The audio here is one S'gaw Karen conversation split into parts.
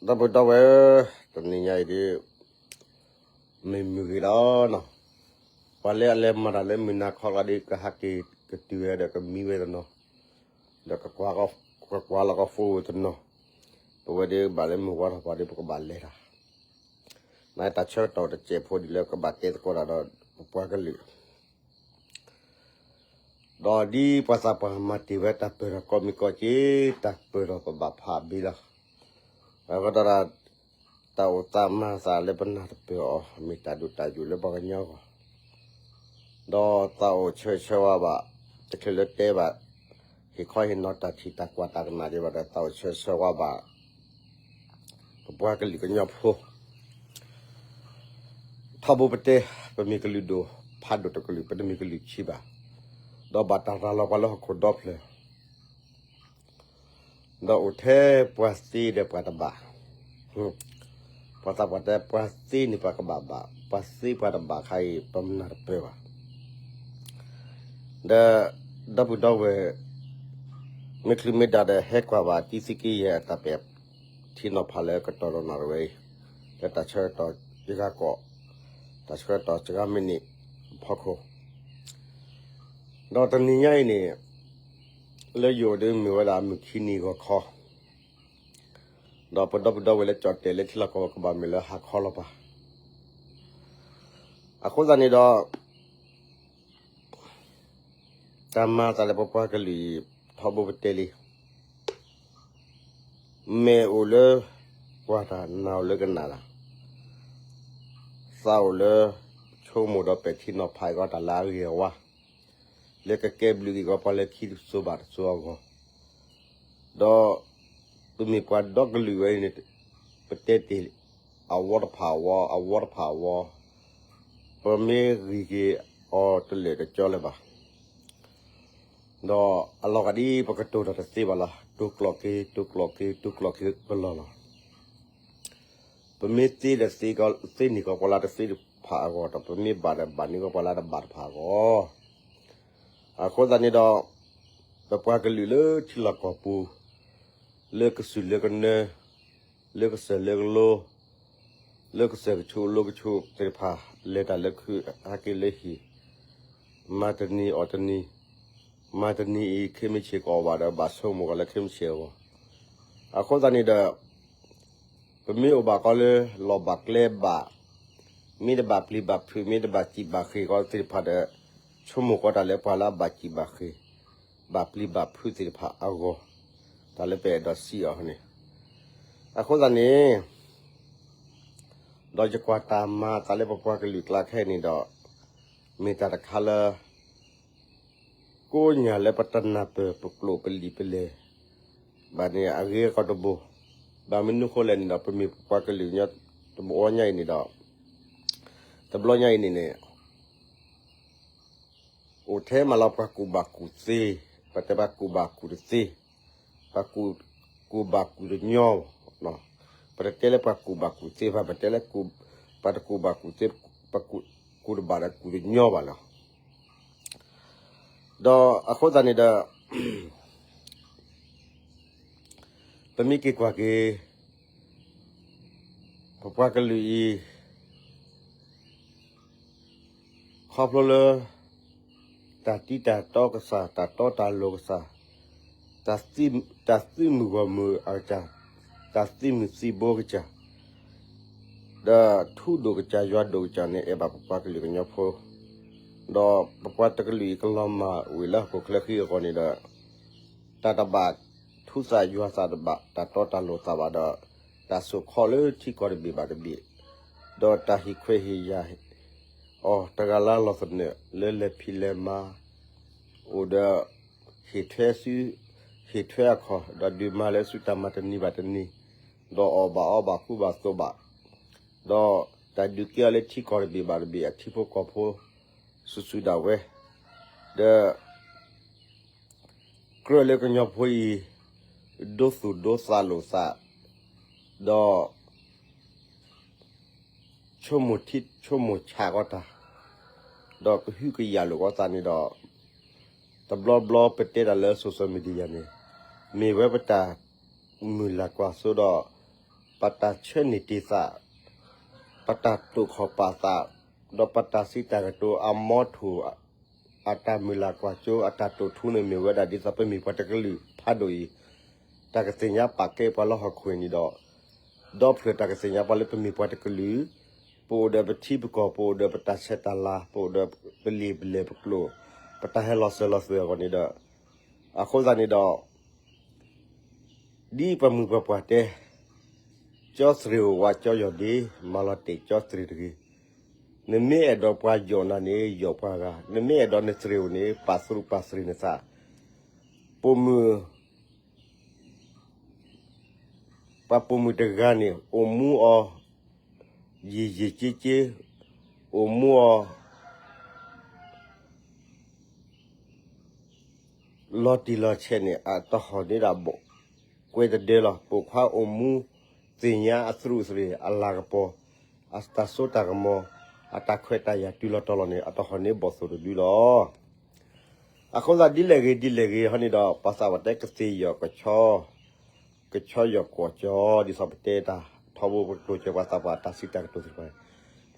ဒီပုၢ်ဒီဝဲၢ်, တနံၤညါအံၤဒ် မ့ၢ်မုၢ်ဂ့ၤလီၤနီၤ, ပှၤလၢအလဲၤမၤတၢ်လၢမုၢ်နၤခီလီၤဒီး ကဟးက့ၤကတုၤဝဲဒီး ကမံဝဲတနီၤ, ဒီးကကွၢ်လီၤကီၢ်ဖိဝဲတနီၤ, ပဝဲဒၣ်ဘၣ်လၢမုၢ်ဝါထီၣ်ပှၤဒီး ပကဘၣ်လဲၤတၢ်, မ့ၢ်တၢ်ဆၢကတီၢ်တစဲးဖိဒ်လၢကဘၣ်တဲသကိးတၢ်ဒီး ပပှၤကလုာ် ဒီးဒ်ပှၤသးပှၢ်မၤတ့ၢ်ဝဲတၢ်ပၢၢ်ထီၣ်ကိးမံၤကိးက့ၤ တၢ်ပၢၢ်ထီၣ်ပဘၣ်ဖးဘံလီၤ. အဃိသတးဒီး တၢ်အိၣ်သးမၤသးလၢပနၢ်တပၢၢ်အီၤ မ့ၢ်တၢ်ဒိၣ်တၢ်ယိာ်လၢပှၤကညီအဂီၢ်, ဒီးသးအိၣ်ဆၢဂ့ၤဆၢဝါဘၣ်, တချုးလၢတဲဘၣ် ဟ့ၣ်ခီဟ့ၣ်နီၤတၢ်ထံၣ်တၢ်ကွၢ်တၢ်ကနၣ်ဒံးဘၣ်ဒီး သးအိၣ်ဆၢဂ့ၤဆၢဝါဘၣ် ပပှၤကလုာ်ကညီဖိ ထီဘိပတဲ, ပမ့ၢ်ကလုာ်ဒိၣ်ဖးဒိၣ်တကလုာ်, ပတမ့ၢ်ကလုာ်ဆံးဘၣ်, ဒီးဘၣ်တၢ်ရၤလီၤပှၤလၢဟီၣ်ခိၣ်ဒီဖျၢၣ်, ဒီးအိၣ်ထဲပှၤသ့ဒီးပှၤတဘၣ်, ပှၤသးပှၢ်တဲ ပှၤသ့န့ၣ်ပှၤကဘၣ်ဘၣ်, ပှၤသ့ပှၤတဘၣ်ခါအံၤ ပမနၢ်တပၢၢ်ဘၣ်. ဒီး ဒီပုၢ်ဒီဝဲၢ် မ့ၢ်ချုးမ့ၢ်ဒၣ်ဒီး ဟဲကွၢ်ဘၣ်တံသုးက့ယဲၢ်အတၢ်ပဲာ်ထံနီၤဖးလၢကတီၢ်ဒီးနီၣ်တဝဲအံၤ, လၢတၢ်ဆၢကတီၢ်ယဂၤကီး, တၢ်ဆၢကတီၢ်စှၤမံးနံးအဖီခိၣ်, ဒီးတနံၤညါအံၤန့ၣ် လၢယအိၣ်ဒီးမ့ၢ်ဝဲဒၣ်မုၢ်ခံနံၤဂီၤခီ, ဒီးပဒီပုၢ်ဒီဝဲၢ်လၢကၠီၣ်တဲာ်လၢထံလီၢ်ကီၢ်ဝဲကဘၣ်မ့ၢ်လၢဟါခီလီၤပၢ်, အဃိသတးန့ၣ်ဒီး တၢ်မၤသးလၢပပှၤကလုာ်အံၤ ထီဘိပတဲလံ, မဲာ်အိၣ်လၢကွၢ်တၢ် နၢ်အိၣ်လၢကနၣ်တၢ်, သးအိၣ်လၢ ဆိကမိၣ်ဒီးပဲာ်ထံနီၤဖးအဂီၢ်တၢ်လၢအဂ့ၤအဝါ, လၢကကဲဘျုးက့ၤကီးပှၤလၢခံတစိၤဘၣ်တစိၤအဂီၢ်, ဒီး ပမ့ၢ်ပှၤဒီကလုာ်ဝဲအံၤန့ၣ် ပတဲတ့ၢ် အဝီတဖၣ်အဝီ အဝီတဖၣ်အဝီ, ပမ့ၢ်ဂံၢ်က့ၤအီၤတလၢာ်တကၠီလၢၤဘၣ်, ဒီးအလီၤဂာ်ဒ်ပကတိၤတၢ်တသ့ဘၣ်လီၤ. တိၤကျိးက့ၤ တိၤကျိးက့ၤ တိၤကျိးက့ၤကလီလီၤ. ပမ့ၢ်သ့ဒီးသ့ သ့န့ၢ်ကီးပှၤလၢတသ့တဖၣ်အဂီၢ်ဒီး ပမ့ၢ်ဘၣ်ဒီးဘၣ်န့ၢ်ကီးပှၤလၢတဘၣ်တဖၣ်အဂီၢ်, အဃိသတးန့ၣ်ဒီး ပပှၤကလုာ်လၢထံလီၢ်ကီၢ်ပူၤ လၢကစူၢ်လၢကနၢ လၢကစၢၢ်လၢကလိ လၢကစၢၢ်ကဆူးလိကဆူးသ့ၣ်တဖၣ် လဲၤတၢ်လၢခု ဟဲက့ၤလၢဟံၣ်, မၤတနံၤအီၣ်တနံၤ, မၤတနံၤအံၤ ခဲမုၢ်ဆ့ၣ်ကအီၣ်ဘၣ်ဒီး ဘၣ်ဆိကမိၣ်ကီးလၢခဲမုၢ်ဆ့ၣ်အဂီၢ်, အဃိသတးန့ၣ်ဒီး ပမ့ၢ်အိၣ်ဘၣ်ကီးလၢ လီၢ်ဘၣ်ကျဲဘၣ်, မ့ၢ်တဘၣ်ပျံၤဘၣ်ဖုး မ့ၢ်တဘၣ်စံၣ်ဘၣ်ဃ့ၢ်ကီးသ့ၣ်တဖၣ်ဒီး ဆိကမိၣ်ကီးတၢ်လၢပှၤလၢအဘၣ်စံၣ်ဘၣ်ဃ့ၢ် ဘၣ်ပျံၤဘၣ်ဖုးသ့ၣ်တဖၣ်အဂီၢ်, တၢ်လၢပအဲၣ်ဒိးစံးအီၤန့ၣ်, အဃိသတးန့ၣ် ဒီးယကွၢ်တၢ်မၤအသးလၢပပှၤကလုာ်ကျါခဲအံၤန့ၣ်ဒီး မ့ၢ်တၢ်တခါလၢ ကိးညၣ်လၢပတနၢ်ပၢၢ်ပကျိာ်ပလံာ်ပလဲၢ် ဘၣ်န့ၣ်အဂ့ၤကီးတဘိ, ဘၣ်မနုၤဃိလဲၣ်န့ၣ်ဒီး ပမ့ၢ်ပပှၤကလုာ်ညီတဘိညါအံၤန့ၣ်ဒီး တဘျီညါအံၤန့ၣ်န့ၣ် အိၣ်ထဲမးလီၤ ပှၤကူၣ်ဘၣ်ကူၣ်သ့, ပတဲပှၤကူၣ်ဘၣ်ကူၣ်တသ့, ပှၤကူၣ်ဘၣ်ကူၣ်တညီ, ပတတဲလၢပှၤကူၣ်ဘၣ်ကူၣ်သ့ဘၣ်, ပတဲလၢ ပှၤတကူၣ်ဘၣ်ကူၣ်သ့, ပကူၣ်တဘၣ်ဒီးကူၣ်တညီဘၣ်လီၤ. ဒီးအဃိသတးန့ၣ်ဒီး ပမ့ၢ်က့ၤကွၢ်က့ၤ ပပှၤကလုာ်အံၤ ခီဖျိလၢ တၢ်တံတၢ်တီကစၢ်, တၢ်တီတၢ်လိၤကစၢ်, တၢ်သုးမုၢ်ဂီၢ်မုၢ်အကစၢ်, တၢ်သုးမုၢ်သံၣ်ဘိကစၢ်, ဒီးထူဒိၣ်ကစၢ်ယွၤဒိၣ်ကစၢ်န့ၣ် အဲၣ်ဘၣ်ပပှၤကလုာ်ကညီဖိ, ဒီးပပှၤတကလုာ်အံၤကလီၤမၢ်ဝံၤလၢဟီၣ်ခိၣ်ချၢဃံအဂီၢ်န့ၣ်ဒီး တၢ်တဘၣ်ထူသးယွၤသးတဘၣ် တၢ်တီတၢ်လိၤသးဘၣ်ဒီး တၢ်စိာ်ခီလၢထံကီၢ်တဘ့ၣ်ဘၣ်တဘ့ၣ်, ဒီးတၢ်ဟ့ၣ်ခွဲးဟ့ၣ်ယာ်အီၤတဂၤလၢလီၢ်သနၢၣ် လၢလဲၤဖံးလဲၤမၤ အိၣ်ဒီး ဟ့ၣ်ထွဲစု ဟ့ၣ်ထွဲအခီၣ် ဒီးဒုးမၤလၢစုတၢ်မၤတနံၤဘၣ်တနံၤ, ဒီးအီၣ်ဘၣ်အီဘၣ်ကူဘၣ်သိးဘၣ်, ဒီးတၢ်ဒုးကဲအီၤလၢထံကီၢ်တဘ့ၣ်ဘၣ်တဘ့ၣ် အထံဖိကီၢ်ဖိ စုာ်စုာ်ဒၣ်ဝဲ, ဒီး ကြၢးလၢကညီဖိအံၤ ဒိသူၣ်ဒိသးလိာ်သး, ဒီး ဆိကမိၣ်ထံဆိကမိၣ်ဆးကီးတၢ်, ဒီးကဟုကယာ်လိာ်ကီးသးန့ၣ်ဒီး တဘျီဘျီပတဲတၢ်လၢ social media န့ၣ် မ့ၢ်ဝဲပတၢ်မုၢ်လၢ်ကွၢ်စိဒီး ပတၢ်ဆၢန့ၢ်တ့ၢ်သး, ပတၢ်တိာ်ခီၣ်ပာ်သး, ဒီးပတၢ်စံးတၢ်ကတိၤအမီထိၣ်, အတၢ်မုၢ်လၢ်ကွၢ်စိ အတၢ်တိာ်ထူန့ၣ် မ့ၢ်ဝဲဒၣ်ဒ်သိးပမ့ၢ်ပှၤတကလုာ်ဖးဒိၣ်အံၤ, တၢ်ကသ့ၣ်ညါပာ်ကဲပှၤလၢဟီၣ်ခိၣ်အံၤန့ၣ်ဒီး, ဒီဖျၢၣ်တၢ်ကသ့ၣ်ညါပှၤလၢပမ့ၢ်ပှၤတကလုာ်, ပအိၣ်ဒီးပထံပကီၢ် ပအိၣ်ဒီးပတၢ်ဆဲးတၢ်လၤ ပအိၣ်ဒီးပလံာ်ပလဲၢ်ပကျိာ်, ပတၢ်ဟဲလီၤစၢၤလီၤသွဲၣ်အဂီၢ်န့ၣ်ဒီး, အဃိသတးန့ၣ်ဒီး ဒ်ပှၤမုၢ်ပှၤပှၢ်တဲ, ကၠီသရ့ၣ်အိၣ်ဝးကၠီယီၢ်ဒ့, မၤလီၤတဲာ်ကၠီသရ့ၣ်တဂ့ၤ. နမ့ၢ်အဲၣ်ဒိးပှၤယီၢ်နၤန့ၣ် ယီၢ်ပှၤဂၤ, နမ့ၢ်အဲၣ်ဒိးနသရ့ၣ်အိၣ်န့ၣ် ပာ်သရူးပာ်သရ့ၣ်နသး. ပိာ်မုၣ် ပှၤပိာ်မုၣ်တဂၤန့ၣ် အိၣ်မူအီၤ ယံာ်ယံာ်က့က့, အိၣ်မူအီၤ လီၤတံၢ်လီၤဆဲးန့ၣ် အတဟီၣ်န့ၢ်ဒၣ်ဘီၣ်ကွဲးတဒၢလီၤ. ပိာ်ခွါအိၣ်မူသ့ၣ်ညါအသရူးသရ့ၣ် အလၤကပီၤ, အတၢ်စိတၢ်ကမီၤ, အတၢ်ခွဲးတၢ်ယာ်တုၤလီၤတီၤလီၤန့ၣ် အတဟီၣ်န့ၢ်ဘီၣ်သိၣ်တဒုလီၤ. အဃိသတး ဒ်လဲၣ်ဂ့ၤဒ်လဲၣ်ဂ့ၤဟီန့ၣ်ဒီး ပှၤသးပှၢ်တဲကသ့ၣ်ယီၢ်ကဆီ ကဆီယီၢ်ကွီၢ်ကၠီ, ဒ်သိးပတဲတၢ်ထီဘိပကတိၤစၢၤပှၤသးပှၢ်တၢ်စံးတၢ်ကတိၤသ့ၣ်တဖၣ်,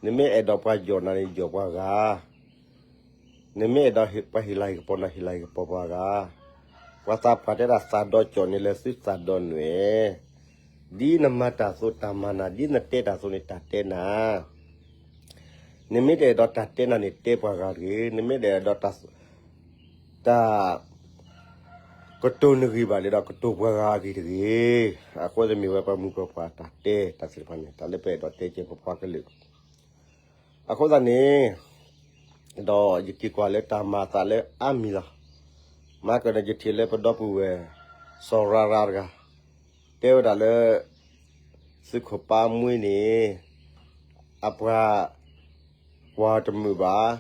နမ့ၢ်အဲၣ်ဒိးပှၤယီၢ်နၤန့ၣ် ယီၢ်ပှၤဂၤ, နမ့ၢ်အဲၣ်ဒိးပှၤဟ့ၣ်လၤဟ့ၣ်ကပီၤနၤ ဟ့ၣ်လၤဟ့ၣ်ကပီၤပှၤဂၤ, ပှၤသးပှၢ်တဲဒၣ်သးဒီးကၠီၣ်န့ၣ် လဲၤဆူသးဒီးနွဲၣ်, ဒ်နမၤတၢ်အသိးတၢ်မၤနၤ, ဒ်နတဲတၢ်အသိးန့ၣ်တၢ်တဲနၤ နမ့ၢ်တအဲၣ်ဒိးတၢ်တဲနၤန့ၣ် တဲပှၤဂၤတဂ့ၤ. နမ့ၢ်တအဲၣ်ဒိးတၢ် တၢ်ကတိၤနဂံၢ်ဘၣ်န့ၣ်ဒီး ကတိၤပှၤဂၤအဂ့ၢ်တဂ့ၤ. အဃိသတးမ့ၢ်ဝဲပှၤမုၢ်ပှၤပှၢ်တၢ်တဲတၢ်သ့ၣ်တဖၣ်န့ၣ် တၢ်လၢပအဲၣ်ဒိးတဲကဲပပှၤကလုာ်. အဃိသတးန့ၣ် ဒီးယက့ၤကွၢ်လၢတၢ်မၤအသးလၢအါမံၤလီၤ. မၤကၢၢ်န့ၣ် ယထံၣ်လၢပဒီပုၢ်ဝဲၢ် စီၤရၤရၤတဂၤ တဲဝဲဒၣ်လၢ သုးခိၣ်ပၢ်မှံန့ၣ် အပှၤ ကွၢ်တမုာ်ဘၣ်.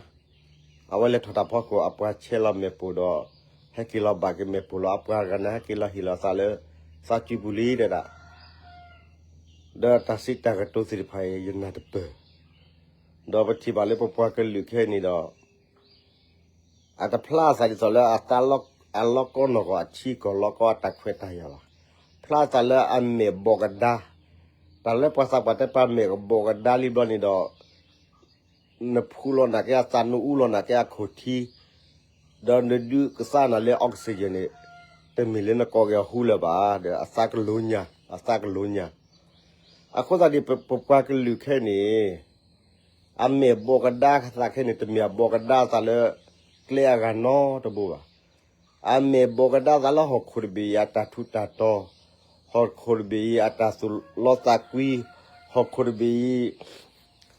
အဝဲလဲၤထီၣ်တၢ်ဖီခိၣ် အပှၤဆဲးလီၤမဲာ်ပိာ်ဒီး ဟဲက့ၤလီၤဘၣ်က့ၤမဲာ်ပိာ်လီၤ. အပှၤတဂၤန့ၣ် ဟဲက့ၤလီၤဟ့ၣ်လီၤသးလၢ သးစုပူၤလံတဲဒၣ်. ဒီးတၢ်စံးတၢ်ကတိၤသ့ၣ်တဖၣ်အံၤ ယနၢ်တပၢၢ် ဒီးပထံၣ်ဘၣ်လၢပပှၤကလုာ်ခဲအံၤန့ၣ်ဒီး အတဖျါအသးဒ်သိးလၢအသးလီ အလီၢ်ကီနီၢ်ကီၢ် အထံကီၢ်လီၢ်ကီအတၢ်ခွဲးတၢ်ယာ်လီၤ. ဖျါအသးလၢအမဲာ်ဘီၣ်ကဒါ, တၢ်လၢပှၤသးပှၢ်တဲပှၤမဲာ်ကဘီၣ်ကဒါလံဘျီန့ၣ်ဒီး နဖူလီၤနာ်က့အသး နအူလီၤနာ်က့အခိၣ်ထံ, ဒီးနဒုးကသါနၤလၢ oxygen န့ၣ် တမ့ၢ်လၢနကိးက့ၤအဟူလၢၤဘၣ်, ဒီးအသးကလိညါ, အသးကလိညါ. အဃိသတးန့ၣ် ပပှၤကလုာ်ခဲအံၤန့ၣ် အမဲာ်ဘီၣ်ကဒါအသးခဲအံၤန့ၣ် တမ့ၢ်အဘီၣ်ကဒါအသးလၢ ကျဲအဂၤနီတဘိဘၣ်. အမဲာ်ဘီၣ်ကဒါအသးလၢဟီၣ်ခိၣ်တဘ့ၣ်အံၤအတၢ်ထူးတၢ်တီၤ, ဟီၣ်ခိၣ်တဘ့ၣ်အံၤအတၢ်သူၣ်လီသးကွံ, ဟီၣ်ခိၣ်တဘ့ၣ်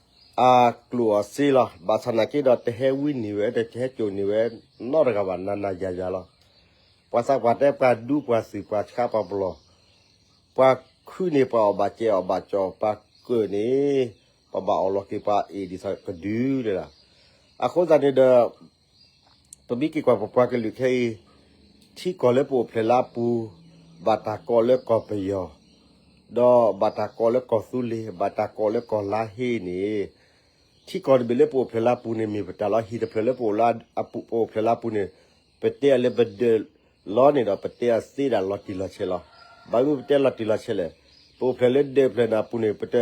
အံၤ အကျိၣ်အစ့လီၤ. ဘၣ်ဆၣ်နာ်က့ဒီး တဟဲဝံန့ၢ်ဝဲ တဟဲစိာ်န့ၢ်ဝဲနီတဂၤဘၣ် နၤနၤယၤယၤလီၤ. ပှၤသးပှၢ်တဲပှၤဒူပှၤသုၣ်ပှၤဆါပှၤပလီၢ်, ပှၤခုန့ၣ်ပှၤအီၣ်ဘၣ်စဲးအီၣ်ဘၣ်ကၠီၣ်, ပှၤကၢၣ်န့ၣ် ပဘၣ်အီၣ်လီၤက့ၤပှၤအ့ၣ်ဒ်သိးကဒုတဲဒၣ်. အဃိသတးန့ၣ်ဒီး ပမ့ၢ်က့ၤကွၢ်ပပှၤကလုာ်ခဲအံၤ, ထံကီၢ်လၢပအိၣ်ဖျဲၣ်လၢအပူၤ, ဘၣ်တၢ်ကိးလၢကီၢ်ပယီၤ, ဒီးဘၣ်တၢ်ကိးလၢကီၢ်သူလ့ၤ, ဘၣ်တၢ်ကိးလၢကီၢ်လါဟ့န့ၣ်, ထံကီၢ်တဘ့ၣ်လၢပအိၣ်ဖျဲၣ်လၢအပူၤန့ၣ်မ့ၢ်ပတၢ်လီၤ. ဟံၣ်တဖျၢၣ်လၢပအိၣ်လၢအပူၤ, ပအိၣ်ဖျဲၣ်လၢအပူၤန့ၣ်, ပတဲအီၤလၢပဒၢးလီၤန့ၣ်ဒီး ပတဲအီၤသ့ဒၣ်လီၤတံၢ်လီၤဆဲးလီၤ. ဘၣ်မနုၤပတဲလီၤတံၢ်လီၤဆဲးလဲၣ်. ပအိၣ်ဖျဲၣ်လၢဒၢးဖျၢၣ်န့ၣ်အပူၤန့ၣ် ပတ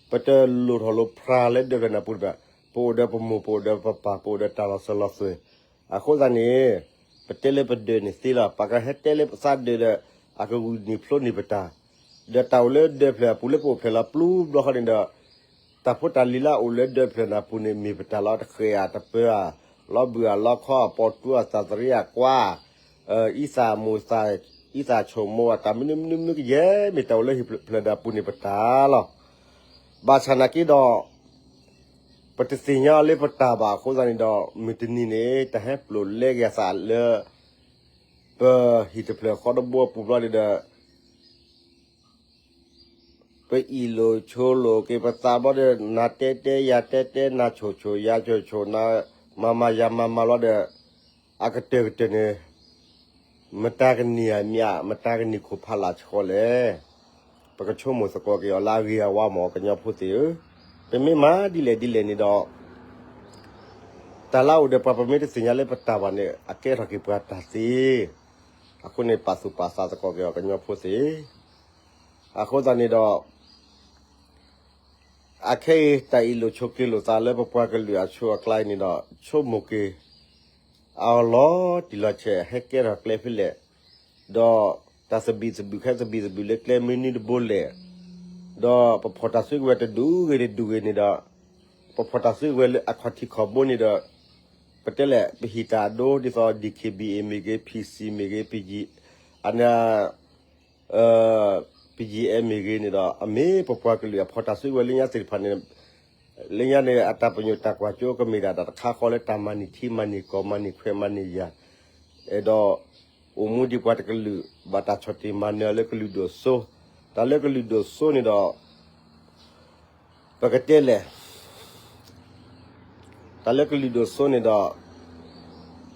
ပတလိၣ်ထီၣ်လိၣ်ဖျါလၢဒၢးဖျၢၣ်န့ၣ်အပူၤတဘၣ်. ပအိၣ်ဒီးပမိၢ်, ပအိၣ်ဒီးပပၢ်, ပအိၣ်ဒီးတၢ်လီၤစၢၤလီၤသွဲၣ်. အဃိသတးန့ၣ် ပတဲလၢပဒၢးန့ၣ်သ့လီၤ. ပှၤကဟဲတဲလၢပသးဒၢးဒီး အကဂုာ်န့ၢ်ဖျိန့ၢ်ပတၢ်, ဒီးတၢ်အိၣ်လၢဒၢးဖျၢၣ်အပူၤလၢပအိၣ်ဖျဲၣ်လီၤပျူၤဘျီဃီန့ၣ်ဒီး တၢ်ဖိတၢ်လံၤလၢအအိၣ်လၢဒၢးဖျၢၣ်န့ၣ်အပူၤန့ၣ် မ့ၢ်ပတၢ်လီၤတဃဲၤဧါတပၢၤဧါ, လီၤဘုၣ်ဧါလီၤခီဧါ, ပိာ်တူဧါ, သးသရံးဧါကွၢ်, အံသၣ်မိၢ်သၣ်, အံသၣ်ဆိၣ်မိၢ်ဧါ, တၢ်မနုၤမနုၤမနုၤကယဲၢ် မ့ၢ်တၢ်အိၣ်လၢဟံၣ်ဖျၢၣ်ဒီးအပူၤန့ၣ်ပတၢ်လီၤ. ဘၣ်ဆၣ်နာ်က့ဒီး ပတသ့ၣ်ညါအီၤလၢပတၢ်ဘၣ်အဃိသတးန့ၣ်ဒီး မုၢ်တနံၤန့ၣ် တၢ်ဟဲပျိာ်လဲက့ၤအသးလၢ ပဟံၣ်တဖျၢၣ်ဃီတဘိအပူၤဘျီန့ၣ်ဒီး ပအံၣ်လိာ်ဆိးလိာ်က့ၤပသးဘျီဒီး နၤတဲတဲယၤတဲတဲ နၤဆိၣ်ဆိၣ်ယၤဆိၣ်ဆိၣ် နၤမၤမၤယၤမၤမၤလီၤဒီး အကတၢၢ်ကတၢၢ်န့ၣ် မတၤကန့ၢ်အမံၤ မတၤကန့ၢ်ခိၣ်ဖးလၢ်ဆှီလဲၣ်. ပကဆိကမိၣ်သကိးက့ၤအီၤလၢအဂ့ၤအဝါမး ကညီဖိသ့ၣ်ဧၢ, ပမ့ၢ်မၤဒ်လဲၣ်ဒ်လဲၣ်န့ၣ်ဒီး တၢ်လၢအအိၣ်ဒီးပှၤ ပမ့ၢ်တသ့ၣ်ညါလၢပတၢ်ဘၣ်န့ၣ် အကဲထီၣ်က့ၤပှၤတၢ်သ့. အဃိန့ၣ် ပာ်သူၣ်ပာ်သးသကိးက့ၤအီၤ ကညီဖိသ့ၣ်. အဃိသတးန့ၣ်ဒီး အခဲအံၤ တၢ်အ့ၣ်လိာ်ဆိးက့လိာ်သးလၢပပှၤကလုာ်အဆိအကျါအံၤန့ၣ်ဒီး ဆိကမိၣ်က့ၤ အအီၤလီၤတံၢ်လီၤဆဲး ဟဲကဲထီၣ်ကျဲဖဲလဲၣ်, ဒီးတၢ်သဘံၣ်သဘုၣ်ခဲသဘံၣ်သဘုၣ်လၢကျဲမနုၤတဘိလဲၣ်, ဒီးပဖီၣ်တၢ်စုကဝဲၤတဒူၣ်ဂ့ၤတဒူၣ်ဂ့ၤန့ၣ်ဒီး ပဖီၣ်တၢ်စုကဝဲၤလၢအခီၣ်ထံးခီၣ်ဘိန့ၣ်ဒီး ပတဲလဲၣ် ပဟံးတၢ်အဒိ ဒ်သိး ဒီး ခ့ဘံၣ်အ့ၣ် မ့ၢ်ဂ့ၤ, ဖံၣ်စံၣ် မ့ၢ်ဂ့ၤ, ပကံၣ်, အန့ၣ် ပကံၣ်အဲၣ် မ့ၢ်ဂ့ၤန့ၣ်ဒီး အမ့ၢ်ပပှၤကလုာ်အဖီၣ်တၢ်စုကဝဲၤလၢညါသ့ၣ်တဖၣ်န့ၣ် လၢညါန့ၣ် အတၢ်ပညိၣ်တၢ်ကွၢ်စိကမ့ၢ်ဒၣ်တၢ်တခါဃီလၢတၢ်မၤန့ၢ်ထံမၤန့ၢ်ကီၢ်မၤန့ၢ်ခွဲးမၤန့ၢ်ယာ်, အဲၣ်ဒိး အိၣ်မူဒ်ပှၤတကလုာ် ဘၣ်တၢ်ဆီၣ်တံၢ်မၤနၢၤလၢကလုာ်ဒိၣ်စိ, တၢ်လၢကလုာ်ဒိၣ်စိန့ၣ်ဒီး ပကတဲလဲၣ် တၢ်လၢကလုာ်ဒိၣ်စိန့ၣ်ဒီး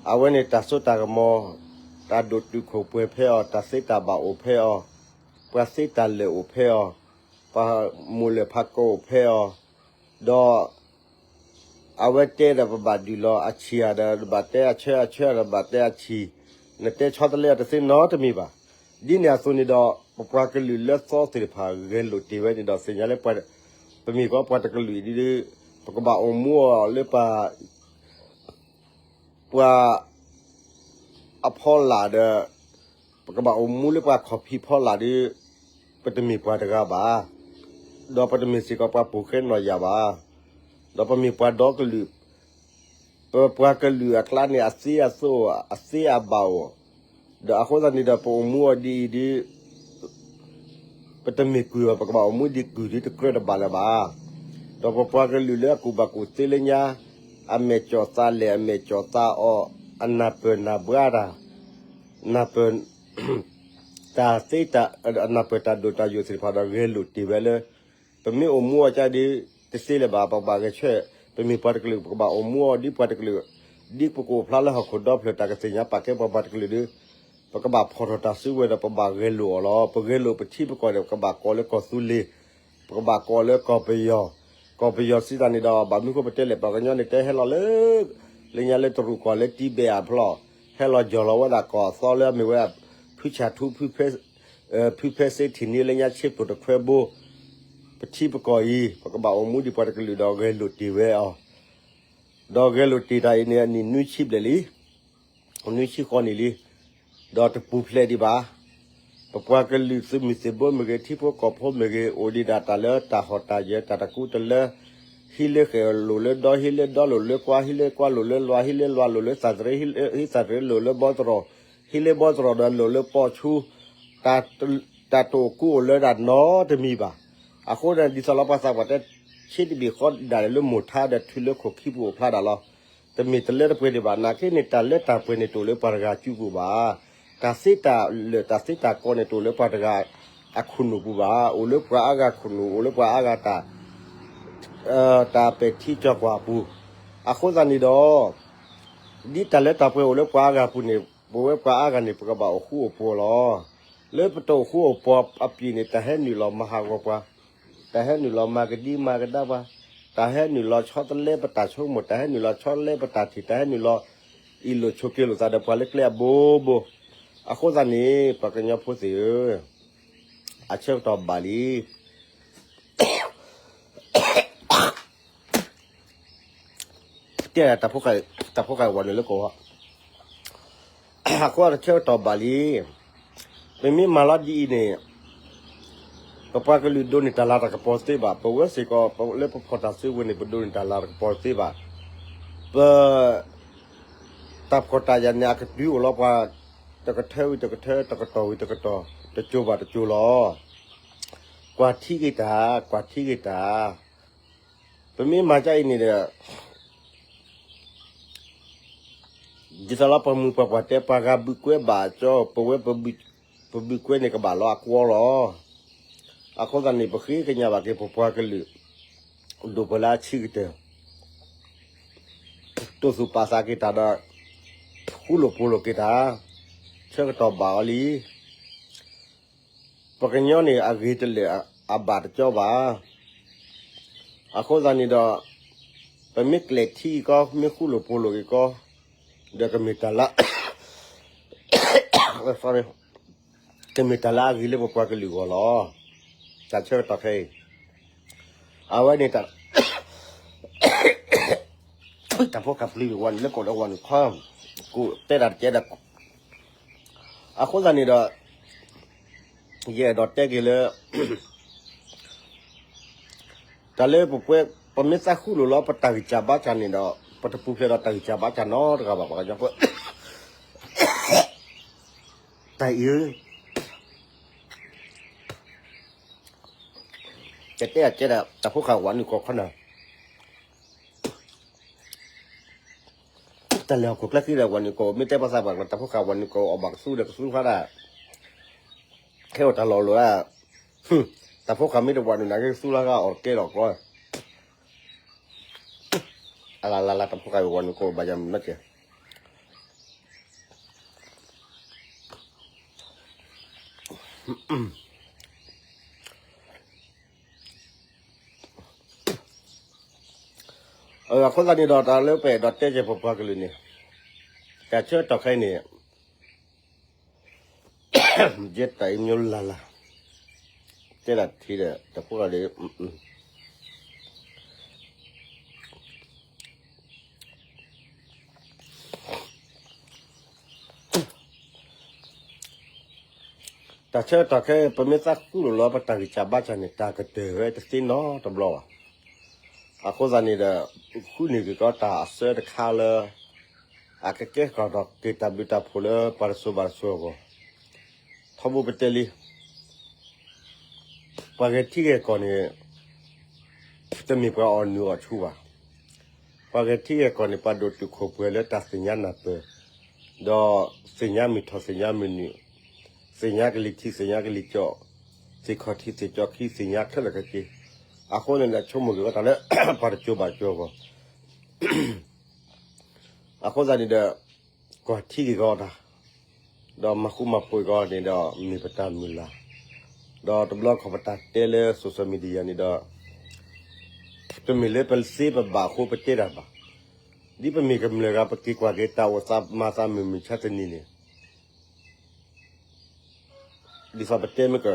အဝဲန့ၣ်တၢ်စိတၢ်ကမီၤ, တၢ်ဒိၣ်တုာ်ခိၣ်ပှဲၤဖဲအီၤ, တၢ်သ့တၢ်ဘၣ်အိၣ်ဖဲအီၤ, ပှၤသ့တၢ်လၢာ်အိၣ်ဖဲအီၤ, ပှၤမိၢ်လၢၢ်ဖးကိအိၣ်ဖဲအီၤ, ဒီး အဝဲတဲဒီးပဘၣ်ဒုးလီၤအဆံၣ်ဧါဒီး ဘၣ်တဲအဆၢအဆၢဒီးဘၣ်တဲအဆံၣ်, နတဲဆီတလဲအီၤတသ့နီတမံၤဘၣ်. ဒ်န့ၣ်အသိးန့ၣ်ဒီး ပပှၤကလုာ်လၢသီသ့ၣ်တဖၣ်ဂဲၤလိာ်တ့ၢ်ဝဲန့ၣ်ဒီး သ့ၣ်ညါလၢ ပမ့ၢ်ကီးပှၤတကလုာ်အံၤဒီး ပကဘၣ်အိၣ်မူအီၤလၢပှၤ ပှၤအဖီလာ်ဒီး ပကဘၣ်အိၣ်မူလၢပှၤခီၣ်ဖံးဖီလာ်ဒီး ပတမ့ၢ်ပှၤတဂၤဘၣ်, ဒီးပတမ့ၢ်စ့ၢ်ကီးပှၤပိာ်ဃဲနီၢ်ယၢ်ဘၣ်, ဒီးပမ့ၢ်ပှၤဒီကလုာ်, ပပှၤကလုာ်အကျါန့ၣ် အသ့အသိး အသ့အဘၣ်အိၣ်, ဒီးအဃိသတးန့ၣ်ဒီး ပအိၣ်မူအီၤဒ်အံၤဒီး ပတမ့ၢ်ကုၢ်ဘၣ်, ပကဘၣ်အိၣ်မူဒ်ကုၢ်ဒ်တကြၢးတဘၣ်လၢၤဘၣ်. ဒီးပပှၤကလုာ်လၢအကူၣ်ဘၣ်ကူၣ်သ့လၢညါ, အမဲာ်ကၠီၣ်သးလဲၢ် အမဲာ်ကၠီၣ်သးအီၣ်, အနၢ်ပၢၢ်နၢ်ဘှါတၢ်, နၢ်ပၢၢ် တၢ်သ့တၢ်, အနၢ်ပၢၢ်တၢ်ဒိၣ်တၢ်ယိာ်သ့ၣ်တဖၣ်ဒီး ဂဲၤလိာ်တ့ၢ်ဝဲလၢ ပမ့ၢ်အိၣ်မူအီၤကဒီး တသ့လၢၤဘၣ်, ပကဘၣ်ဂဲၤဆၢ, ပမ့ၢ်ပှၤတကလုာ် ပကဘၣ်အိၣ်မူအီၤဒ်ပှၤတကလုာ်, ဒ်ပကအိၣ်ဖျါလၢဟီၣ်ခိၣ်ဒီဖျၢၣ် တၢ်ကသ့ၣ်ညါပာ်ကဲပှၤပှၤတကလုာ်ဒီး ပကဘၣ်ဖီၣ်ထီၣ်တၢ်စုကဝဲၤဒီးပဘၣ်ဂဲၤလိာ်အီၤလီၤ. ပဂဲၤလိာ်ပထံပကီၢ်န့ၣ် ပကဘၣ်ကိးလၢကီၢ်သူလ့ၤ, ပကဘၣ်ကိးလၢကီၢ်ပယီၤ, ကီၢ်ပယီၤစံးတၢ်န့ၣ်ဒီး ဘၣ်မနုၤဃိပတဲလဲၣ် ပှၤကညီန့ၣ်တဲဟဲလီၤလၢ လၢညါလၢတရူးကီၢ်လၢတံဘဲၣ်အဖျီၣ်, ဟဲလီၤယီၢ်လီၤဝဲဒၣ်ကီၢ်အသီလၢအမ့ၢ်ဝဲ ဖုဆၣ်ထူ ဖုဖဲစ့ထံၣ်န့ၣ် လၢညါဆ့ပျိၣ်တခွဲဘိ, ပထံပကီၢ်အံၤ ပကဘၣ်အိၣ်မူဒ်ပှၤတကလုာ်ဒီးဂဲၤလိာ်တ့ၢ်ဝဲအီၤ, ဒီးဂဲၤလိာ်တ့ၢ်တၢ်အံၤန့ၣ် အနံၣ်နွံဆံဘျဲၣ်လံ နွံဆံဃီနံၣ်လံ, ဒီးတပူၤဖျဲးဒံးဘၣ်. ပပှၤကလုာ်သုးမုၢ်သံၣ်ဘိမ့ၢ်ဂ့ၤ ထံဖိကီၢ်ဖိမ့ၢ်ဂ့ၤ အိၣ်ဒံးဒၣ်တၢ်လၢတၢ်ဟီၣ်တၢ်ယၢၤ တၢ်တကူတလၢ, ဟံးလၢဃဲၣ်လိာ်လၢဒီ, ဟံးလၢဒီလိာ်လၢကွါ, ဟံးလၢကွါလိာ်လၢလွါ, ဟံးလၢလွါလိာ်လၢသးတရံး, ဟံးသးတရံးလိာ်လၢဘီတရီၣ်, ဟံးလၢဘီတရီၣ်ဒီးလိာ်လၢပီၣ်ဆူ, တၢ်တအိၣ်ကူအိၣ်လၢဒၣ်နီတမံၤဘၣ်. အဃိန့ၣ် ဒ်သိးလၢပှၤသးပှၢ်တဲ ဆ့တဘ့ၣ်ဃီဒၣ်လဲာ်လၢမိၢ်ထါဒီးထုးလၢခိၣ်ခံပူၤအိၣ်ဖျါဒၣ်လီၤ. တမ့ၢ်တလၢတပှဲၤဒံးဘၣ်. နာ်က့န့ၣ် တၢ်လၢတၢ်ပှဲၤန့ၣ်တအိၣ်လၢပှၤတဂၤစုပူၤဘၣ်. တၢ်သ့တၢ်လၢာ်တၢ်သ့တၢ်ကီန့ၣ်တအိၣ်လၢပှၤတဂၤအခိၣ်နူာ်ပူၤဘၣ်. အိၣ်လၢပှၤအါဂၤခိၣ်နူာ် အိၣ်လၢပှၤအါဂၤတၢ် တၢ်ပဲာ်ထံကၠီၤကွၢ်အပူၤ. အဃိသတးန့ၣ်ဒီး ဒ်တၢ်လၢတၢ်ပှဲၤအိၣ်လၢပှၤအါဂၤပူၤန့ၣ် ပဝဲပှၤအါဂၤန့ၣ် ပကဘၣ်အိၣ်ဃူအိၣ်ဖိးလီၤ. လၢပတအိၣ်ဃူအိၣ်ဖိးအပျံၤန့ၣ် တၢ်ဟဲနုာ်လီၤမၤဟးဂီၤပှၤ, တၢ်ဟဲနုာ်လီၤမၤကဒံမၤကဒါပှၤ, တၢ်ဟဲနုာ်လီၤဆီတလဲပတၢ်ဆိကမိၣ်, တၢ်ဟဲနုာ်လီၤဆီတလဲပတၢ်ထံၣ်, တၢ်ဟဲနုာ်လီၤ အ့ၣ်လိာ်ဆိးက့လိာ်သးဒီးပှၤလၢကျဲအဘိဘိ. အဃိသတးန့ၣ် ပှၤကညီဖိသ့ၣ်ဧၢ, အဆၢကတီၢ်ဘၣ်လံ. တဲ တၢ်ဖိဃာ်ဝဲန့ၣ်လၢကီၢ်, အဃိအဆၢကတီၢ်ဘၣ်လံ. ပမ့ၢ်မၤလီၤဒ်အံၤန့ၣ် ပပှၤကလုာ်ဒိးန့ၢ်တၢ်လၤတၢ်ကပီၤသ့ဘၣ်, ပဝဲစ့ၢ်ကီးလၢပဖီၣ်တၢ်စုကဝဲၤန့ၣ် ပဒိးန့ၢ်တၢ်လၤတၢ်ကပီၤသ့ဘၣ်. ပ တၢ်ဖှီၣ်တၢ်ယာ်န့ၣ် အကတုၤအိၣ်လီၤပှၤ တကထၢဝံၤတကထၢ, တကတီၢ်ဝံၤတကတီၢ်, တစိၤဘၣ်တစိၤလီၤ. ကွၢ်ထံက့ၤတၢ်, ကွၢ်ထံက့ၤတၢ်. ပမ့ၢ်မၤဒ်အံၤန့ၣ်ဒီး ဒ်သိးလၢပှၤမုၢ်ပှၤပှၢ်တဲ ပှၤဂၤဘုးကွဲဘၣ်အကၠီ, ပဝဲ ပဘုးကွဲန့ၣ်ကဘၣ်လီၤအကွီလီၤ. အဃိသတးန့ၣ် ပဃ့ကညးဘၣ်က့ၤပပှၤကလုာ် ဒိၣ်ပှၤလၢအဆံးကတၢၢ် တိာ်သူၣ်ပာ်သးက့ၤတၢ်ဒီး ဃူလိာ်ဖိးလိာ်က့ၤတၢ်, ဆၢကတီၢ်ဘၣ်အီၤလံ. ပကညီန့ၣ် အဂ့ၤတလၢာ်အဘၣ်တကၠီဘၣ်. အဃိသတးန့ၣ်ဒီး ပမ့ၢ်ကျဲးထံက့ၤကီ, မ့ၢ်ဃူလိာ်ဖိးလိာ်က့ၤကီ, ဒီးကမ့ၢ်တၢ်လၢ ကမ့ၢ်တၢ်လၢအဂ့ၤလၢပပှၤကလုာ်အဂီၢ်လီၤ. တၢ်ဆၢကတီၢ်ခဲအံၤ အဝဲန့ၣ် တၢ်ဖိဃာ်ပျံၤဝဲန့ၣ် လၢကိးလၢဝၤနုာ်ခီ, ကိးတဲဒၣ်တကဲဒီး အဃိသတးန့ၣ်ဒီး ယအဲၣ်ဒိးတဲက့ၤလၢ တၢ်လၢပပွဲ ပမ့ၢ်သးဃုလိာ်လီၤ ပတၢ်ဂံၢ်စၢ်ဘါစၢ်န့ၣ်ဒီး ပတပူၤဖျဲးဒီးတၢ်ဂံၢ်စၢ်ဘါစၢ်နီတဂၤဘၣ် ပှၤကညီဖိ တၢ်အံၤ ကတဲအကဲဒၣ် တၢ်ဖိဃာ်ဝၤနုာ်ကိးခီနၤ တၢ်လဲၤဟီၣ်ခိၣ်ကျဲခံဒီး ဝၤနုာ်ကိး မ့ၢ်တဲပှၤသးပှၢ် တၢ်ဖိဃာ်ဝၤနုာ်ကိး အီၣ်ဘၣ်ကသူဒီးကသူဖျါဒၣ် ခဲအီၣ်တၢ်လီၢ်လိၤဧါ, တၢ်ဖိဃာ်မ့ၢ်တဝၤနုာ်နာ်က့ ကသူလၢဂၤအီၣ်ကဲလီၤကီ, အလၢ်လၢ်လၢ် တၢ်ဖိဃာ်ဝၤနုာ်ကိးဘၣ်ယၤမနုၤကဲ အဃိသတးန့ၣ်ဒီး တၢ်လၢပအဲၣ်ဒိးတဲက့ၤပပှၤကလုာ်န့ၣ် တၢ်ဆၢကတီၢ်ခဲအံၤန့ၣ် ယဲတၢ်အံၤမ့ၢ်လၢ်လၢ် တဲဒၣ်ထံဒီး တၢ်ဖိဃာ်ဒီး တၢ်ဆၢကတီၢ်ခဲအံၤ ပမ့ၢ်သးဃုလိာ်လီၤ ပတၢ်ဂံၢ်စၢ်ဘါစၢ်န့ၣ် တၢ်ကတၢၢ်ဝဲတသ့နီတဘျီဘၣ်. အဃိသတးန့ၣ်ဒီး ဃုန့ၢ်က့ၤကီးတၢ်အဆၢတခါလၢ အကကဲဃီၤထီၣ်က့ၤတၢ်ဘျုးတၢ်ဖှိၣ်လၢပှၤတစိၤဘၣ်တစိၤအဂီၢ် ထီဘိပတဲလံ ပှၤဂဲၤထံဂဲၤကီၢ်န့ၣ် တမ့ၢ်ပှၤအီၣ်နုၢ်အီၣ်ဆူၣ်ဘၣ်. ပှၤဂဲၤထံဂဲၤကီၢ်န့ၣ် ပှၤဒိၣ်တုာ်ခိၣ်ပှဲၤလၢတၢ်သ့ၣ်ညါနၢ်ပၢၢ်, ဒီးသ့ၣ်ညါမုၢ်ထီၣ်သ့ၣ်ညါမုၢ်နုာ်, သ့ၣ်ညါကလံၤထံးသ့ၣ်ညါကလံၤကၠီ, သ့ၣ်ခီၣ်ထံးသ့ၣ်ကၠီခံ သ့ၣ်ညါခဲလၢာ်ခဲဆ့. အဃိန့ၣ်ဒီး ဆိကမိၣ်က့ၤဝဲတၢ်လၢ ပှၤတစိၤဘၣ်တစိၤအဂီၢ် အဃိသတးန့ၣ်ဒီး ကွၢ်ထံက့ၤကီးတၢ်, ဒီးမၤဃူမၤဖိးကီးန့ၣ်ဒီး မ့ၢ်ပတၢ်မုၢ်လၢ်, ဒီးတဘျီခီပတၢ်တဲလၢ social media န့ၣ်ဒီး တမ့ၢ်လၢပသ့ပဘၣ်အဃိပတဲတၢ်ဘၣ်. ဒ်ပမ့ၢ်ကမျၢၢ်ဂၤ ပက့ၤကွၢ်က့ၤတၢ်အိၣ်သးမၤသးမုၢ်မဆါတနံၤန့ၣ် ဒ်သိးပတဲမ့ၢ်က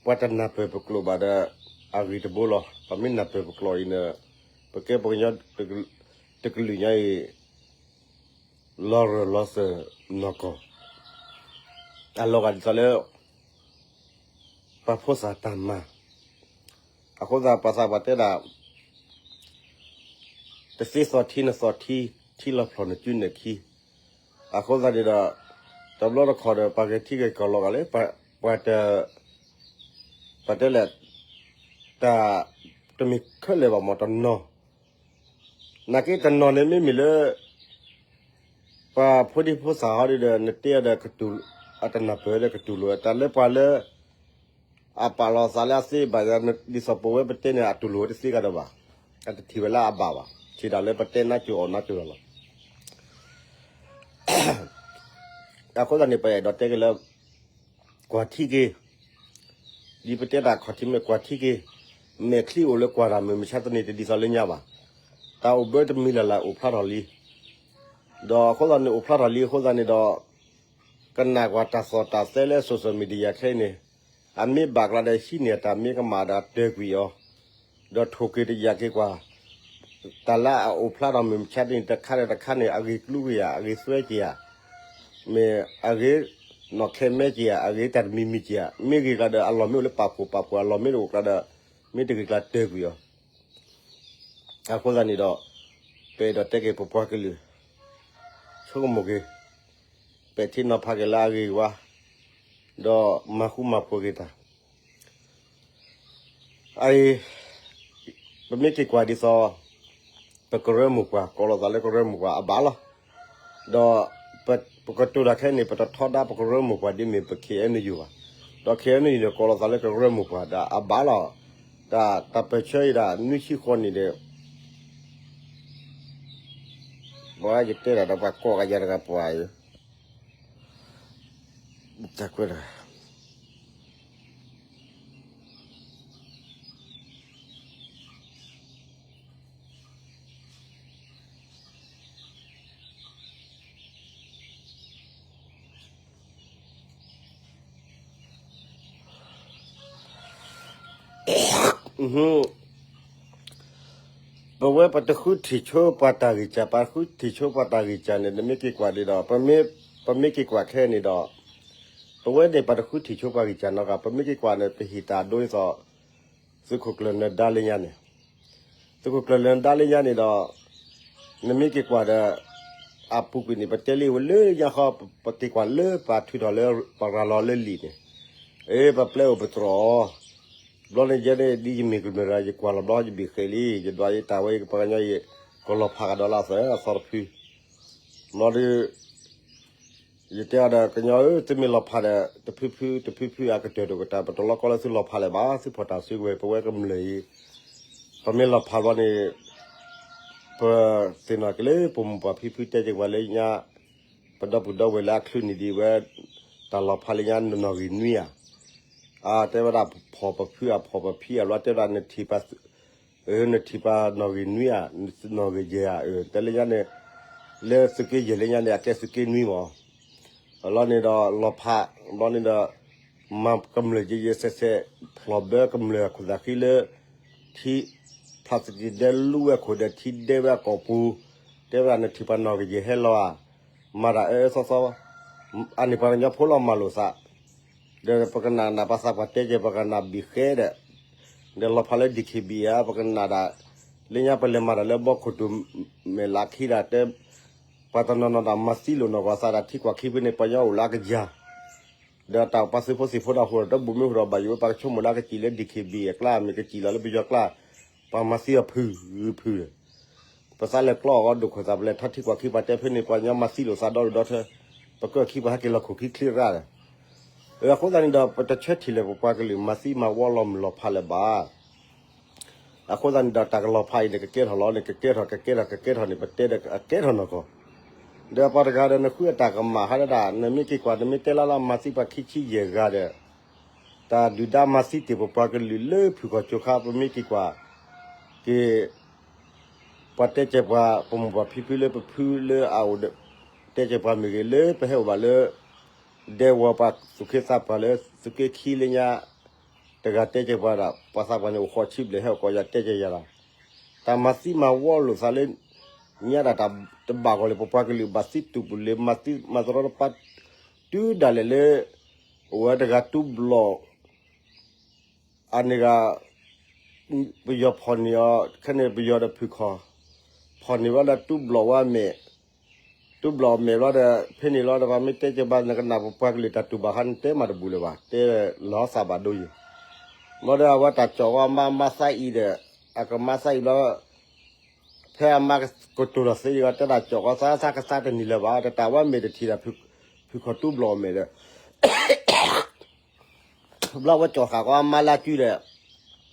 ပှၤတနၢ်ပၢၢ်ပကျိာ်ဘၣ်ဒီး အဂ့ၢ်တဘိလီၤ. ပမ့ၢ်နၢ်ပၢၢ်ပကျိာ်အံၤန့ၣ် ပကဲပှၤကညီတကလုာ်ညါအံၤ လီၤရၢၢ်လီၤစၢၤနီၢ်ကီၢ် အလီၤဂာ်ဒ်သိးလၢ ပှၤဖိသၣ်တၢ်မၤ, အဃိသတးပှၤသးပှၢ်တဲဒၣ် တသ့သီၣ်ထံနသီၣ်ထံ, ထံလီၤဖျီၣ်နစုနဲၣ်ခံ, အဃိသတးန့ၣ်ဒီး တဘျီတခီၣ်ဒီး ပှၤဂဲၤထံဂဲၤကီၢ်လီၤဂာ်လၢ ပှၤတ ပှၤတဲလဲၣ် တၢ် တမ့ၢ်ခဲလၢာ်ဘၣ်မ့ၢ်တနီၤ, နာ်က့တနီၤန့ၣ်မ့မ့ၢ်လၢ ပှၤဖိဒံဖိသၣ်ဟီဒ်ဒီး နတဲအီၤဒီး အတနၢ်ပၢၢ်ဒီးကတူၢ်လိာ်ဝဲ တၢ်လၢပှၤလၢ အပာ်လီၤသးလၢအသ့ဘၣ်ယၤ ဒ်သိးပဝဲပတဲန့ၣ် အတူၢ်လိာ်ဝဲတသ့ကဒီးဘၣ်, အတထံၣ်ဝဲလၢအဘၣ်ဘၣ်, ထံၣ်တၢ်လၢပတဲနါစိၤအီၣ်နါစိၤလီၤလီၤ. အဃိသတးန့ၣ် ပအဲၣ်ဒိးတဲက့ၤလၢ ကွၢ်ထံက့ၤ, ဒ်ပတဲတၢ်ခီၣ်ထံးမ့ၢ်ကွၢ်ထံက့ၤ, မဲာ်ချံအိၣ်လၢကွၢ်တၢ်မုၢ်မဆါတနံၤတဒ်သိးလၢညါဘၣ်, တၢ်အိၣ်ဘၢတမံၤလၢ်လၢ်အိၣ်ဖျါထီၣ်လံ, ဒီးအဃိသတးန့ၣ်အိၣ်ဖျါထီၣ်လံအဃိသတးန့ၣ်ဒီး ကနၣ်ကွၢ်တၢ်သီၣ်တၢ်သဲလၢ social media ခဲအံၤန့ၣ်, အမ့ၢ်ဘၣ်ကျါဒီးဟံးန့ၢ်တၢ်မ့ၢ်ကမၣ်ဒီးတၢၢ်ကွံာ်အီၤ, ဒီးထိၣ်က့ၤတယာ်က့ၤကွၢ် တၢ်လၢအအိၣ်ဖျါထီၣ်မုၢ်မဆါတနံၤတခါဒီးတခါန့ၣ် အဂ့ၤကျူဂ့ၤဧါ, အဂ့ၤသွဲက့ၤဧါ, မ့ၢ်အဂ့ၤနီၣ်ခဲမဲက့ၤဧါ, အဂ့ၤတၢ်တမံၤမံၤက့ၤဧါ, မ့ၢ်ဂ့ၤကျါဒီးအလီၢ်မ့ၢ်အိၣ်လၢပာ်ဖှိၣ်ပာ်ဖှိၣ် အလီၢ်မ့ၢ်တအိၣ်ကျါဒီး မ့ၢ်တဂ့ၤကျါတၢၢ်ကွံာ်အီၤ. အဃိသတးန့ၣ်ဒီး ပအဲၣ်ဒိးတဲက့ၤပပှၤကလုာ် ဆိကမိၣ်က့ၤ, ပဲာ်ထံနီၤဖးက့ၤလၢအဂ့ၤဝါ, ဒီးမၤဃူမၤဖိးက့ၤတၢ် အအံၤ ပမ့ၢ်က့ၤကွၢ်ဒ်သိး ပကရၢမိၢ်ပှၢ် ကိးလီၤသးလၢကရၢမိၢ်ပှၢ်အဘၣ်လီၤ. ဒီးပကတိၤတၢ်ခဲအံၤန့ၣ် ပတထီဒါပကရၢမိၢ်ပှၢ်ဒ်မ့ၢ်ပ ခ့ၣ်အဲၣ်ယူၣ် ဘၣ်. ဒီး ခ့ၣ်အဲၣ်ယူၣ် န့ၣ် ကိးလီၤသးလၢကရၢမိၢ်ပှၢ်ဒီးအဘၣ်လီၤ. တၢ် တၢ်ပၢၢ်ဆၢအံၤဒၣ် နွံဆံဃီနံၣ်ဒီး ပှၤယတဲဒၣ်ဒီးပှၤကိးဂၤယၤတဂၤပှၤအံၤ တၢ်ကွဲးတဂၤ ဟ ပဝဲပတဃုထံၣ်ဆိပှၤတၢ်ဂံၢ်စၢ်, ပဃုထံၣ်ဆိပှၤတၢ်ဂံၢ်စၢ်န့ၣ် နမ့ၢ်က့ၤကွၢ်ဒ်ဒီး, ပမ့ၢ်က့ၤကွၢ်ခဲအံၤန့ၣ်ဒီး, ပဝဲန့ၣ်ပတဃုထံၣ်ဆိပှၤဂံၢ်စၢ်နီတဂၤ, ပမ့ၢ်က့ၤကွၢ်န့ၣ် ပဟ့ၣ်တၢ်ဒိအသိး သုးခိၣ်ကျၢၢ်နၢၤဒါလၢညါန့ၣ်, သုးခိၣ်ကျၢၢ်နၢၤဒါလၢညါန့ၣ်ဒီး, နမ့ၢ်က့ၤကွၢ်ဒီး အပူၤကွံာ်န့ၣ် ပတဲလံဝဲလၢညါဃီ, ပက့ၤကွၢ်လၢပထုးထီၣ်လၢပရၤလီၤလၢလံာ်န့ၣ်, အ့ ပပျဲအိၣ်ပတြီၢ်အီၤ, ဘျီန့ၣ်ယဲန့ၣ် ဒ်ယမ့ၢ်ကမျၢၢ်ဒီး ယကွၢ်လီၤဘျီယဘ့ၣ်ဃဲးလံ, ယဒွးယတၢ်ဝဲပှၤကညီအံၤ, ကလီၤဖးကဒီးလၢအသးအသီတဖု, ဘျီဒီး ယတဲအီၤဒီး ကညီဧၢ, သုမ့ၢ်လီၤဖးဒီး တဖုဖုတဖုဖု အကတၢၢ်တကတၢၢ် ပတလီၤကီလၢသုလီၤဖးလၢၤဘၣ်, သုဖီၣ်တၢ်စုကဝဲၤ ပဝဲကမျၢၢ်အံၤ, ပမ့ၢ်လီၤဖးဘျီန့ၣ်, ပသ့ၣ်နီၣ်က့ၤလၢပမိၢ်ပၢ်ဖံဖုတဲက့ၤပှၤလၢညါ, ပဒီပုၢ်ဒီဝဲၢ်လၢအချုးန့ၢ်ဒံးဝဲ, တၢ်လီၤဖးလၢညါနီၣ်ဂံၢ်နွံဧါ, အတဲဝဲဒၣ်ဖီၣ်ပဖုဧါ ဖီၣ်ပဖံဧါ ဘျီတဲဝဲဒၣ်နထံၣ်ပှၤ နထံၣ်ပှၤနီၣ်ဂံၢ်နွံဧါ, နီၣ်ဂံၢ်ယဲၢ်ဧါ, တဲလၢညါန့ၣ်, လၢသုးက့ယဲၢ်လၢညါန့ၣ် အတဲသုးက့နွံမး, ဘျီန့ၣ်ဒီးလီၤဖး, ဘျီန့ၣ်ဒီး, မၤကမျၢၢ်ယဲယဲဆဲးဆဲး, ဖျီၣ်ဘၢကမျၢၢ်အခိၣ်သးဃံလၢ, ထံ, ဖျါသကံဒဲလူဝဲခိၣ်ဒီးထံဒဲဝဲအကိာ်ပူၤ, တဲဝဲဒၣ်နထံၣ်ပှၤနီၣ်ဂံၢ်ယဲၢ်ဟဲလီၤဧါ, မၤတၢ်အၢအၢသီသီ, အန့ၣ်ပှၤကညီဖိလီၤမၤလိာ်သး ဒီးပကနၣ်နၢ်ပှၤသးပှၢ်တဲက့ၤ ပကနၣ်ဘံၣ်ဃဲဒီး, ဒီးလီၤဖးလၢ DKBA ဧါ ပကနၣ်ဒၣ်, လၢညါပလဲၤမၤတၢ်လၢဘီခိၣ်တူၢ်မဲာ်လးခံဒၣ်တဲ, ပှၤတနီၤနီၤဒၣ်မၤသံလိာ်နီၢ်ကီၢ်သးဒၣ်ထံကွၢ်ခံဖဲန့ၣ် ပှၤကညီအိၣ်လၢအကယၤ, ဒီးတၢ်ပှၤသုးဖိသံၣ်ဖိဒီးဟူးဒီးတဘူၣ်မ့ၢ်ဟူးဒီးဘၣ်ယိၣ်ဝဲပှၤကဆိကမိၣ်လၢအကစံၣ်လၢ DKBA အကျါ မ့ၢ်ကစံၣ်လီၤလၢပယီၤကျါ, ပှၤမၤသံအီၤဖုဖု ပသးလဲၤကျီအီၤဒိၣ်ခိၣ်သး ပလဲၤထီၣ်ထံကွၢ်ခံ ပှၤတဲဖဲန့ၣ် ပှၤကညီမၤသံလိာ်သးဒီဒူၣ်ဒီထၢ, ပကၢၢ်ခံပှၤဟဲက့ၤလီၤခိၣ်ခံချံရၣ်ဒီး, အဃိသတးန့ၣ်ဒီး ပတဆၢထံၣ်လၢပပှၤကလုာ်မၤသံမၤဝီလီၤမုၢ်လီၤဖးလၢၤဘၣ်. အဃိသတးန့ၣ်ဒီး တၢ်ကလီၤဖးအံၤန့ၣ် ကကဲထီၣ်လီၤန့ၣ် ကကဲထီၣ် ကကဲထီၣ် ကကဲထီၣ်န့ၣ် ပတဲဒီးအကဲထီၣ်နီၢ်ကီၢ်, ဒီးပှၤတဂၤဒီးနဃုအတၢ်ကမၣ်ဟးဒၣ် နမ့ၢ်က့ၤကွၢ် နမ့ၢ်တဲလၢလၢမၤသံပှၤခံဆံယဲၢ်ဂၤဒီး တၢ်ဒုၣ်ဒါမၤသံတ့ၢ်ပပှၤကလုာ်လၢဖုၣ်ခီၣ်ကၠိခါ ပမ့ၢ်က့ၤကွၢ်က့ၤ ပှၤတဲကဲပှၤ ပမိၢ်ပှၢ်ဖံဖုလၢပဖုလၢအအိၣ်ဒီး တဲကဲပှၤမ့ၢ်ဂ့ၤ လၢပဟဲအိၣ်ဘၣ်လၢ ဒဲဝီၤပှၤသူၣ်က့သးပှၢ်လၢသုးက့ခံလၢညါ တဂၤတဲကဲပှၤဒီး ပှၤသးပှၢ်န့ၣ်အိၣ်ဃီးဆံဘျဲၣ် ဟဲအိၣ်ကိးယၤတဲကဲယၤလီၤ. တၢ်မၤသံမၤဝီလိာ်သးလၢ ညါဒၣ်တၢ်တဘၣ်ဂီၢ်လၢပပှၤကလုာ်ဘၣ်သံတူၢ်ပူၤလၢမၤသံမၤတရီတပါ တုၤဒၣ်လဲာ်လၢ အိၣ်ဝဲတဂၤတူၢ်ဘျီၣ် အန့ၣ်ဂၤ ပယီၤဖီၣ်န့ၢ်အီၤ ခဲန့ၣ်ပယီၤဒီးဖုၣ်ခီၣ် ဖီၣ်န့ၢ်ဝဲဒီးတူၢ်ဘျီၣ်ဝဲအမဲာ်, တူၢ်ဘျီၣ်အမဲာ်ဘျီဒီး ဖဲန့ၣ်လီၤဒီး ပှၤမ့ၢ်တဲကဲဘၣ် နကနၣ်ပပှၤကလုာ်တၢ်တူၢ်ဘၣ်ဃါ နတဲမၤတဘူၣ်လၢၤဘၣ် တဲလီၤသးဘၣ်ဒိယဲၤ, ဘျီဒီးအဝဲတၢ်ကၠီၣ်ဝဲမါမါသးအံၤဒီး အကမါသးအံၤဘျီ ဖဲအမါကတိၤလီၤသ့အဂီၢ် တဲဒၣ်ကၠီၣ်ဃီသးသးကသါတနံၤလၢၤဘၣ် တၢ်တၢ်ဝဲမဲာ်တထံၣ်ဒီး ဖုၣ်ခီၣ်တူၢ်ဘျီၣ်အမဲာ်ဒီး ဘျီဝဲကၠီၣ်ဃာ်ကီးအမါလၢအစုဒီး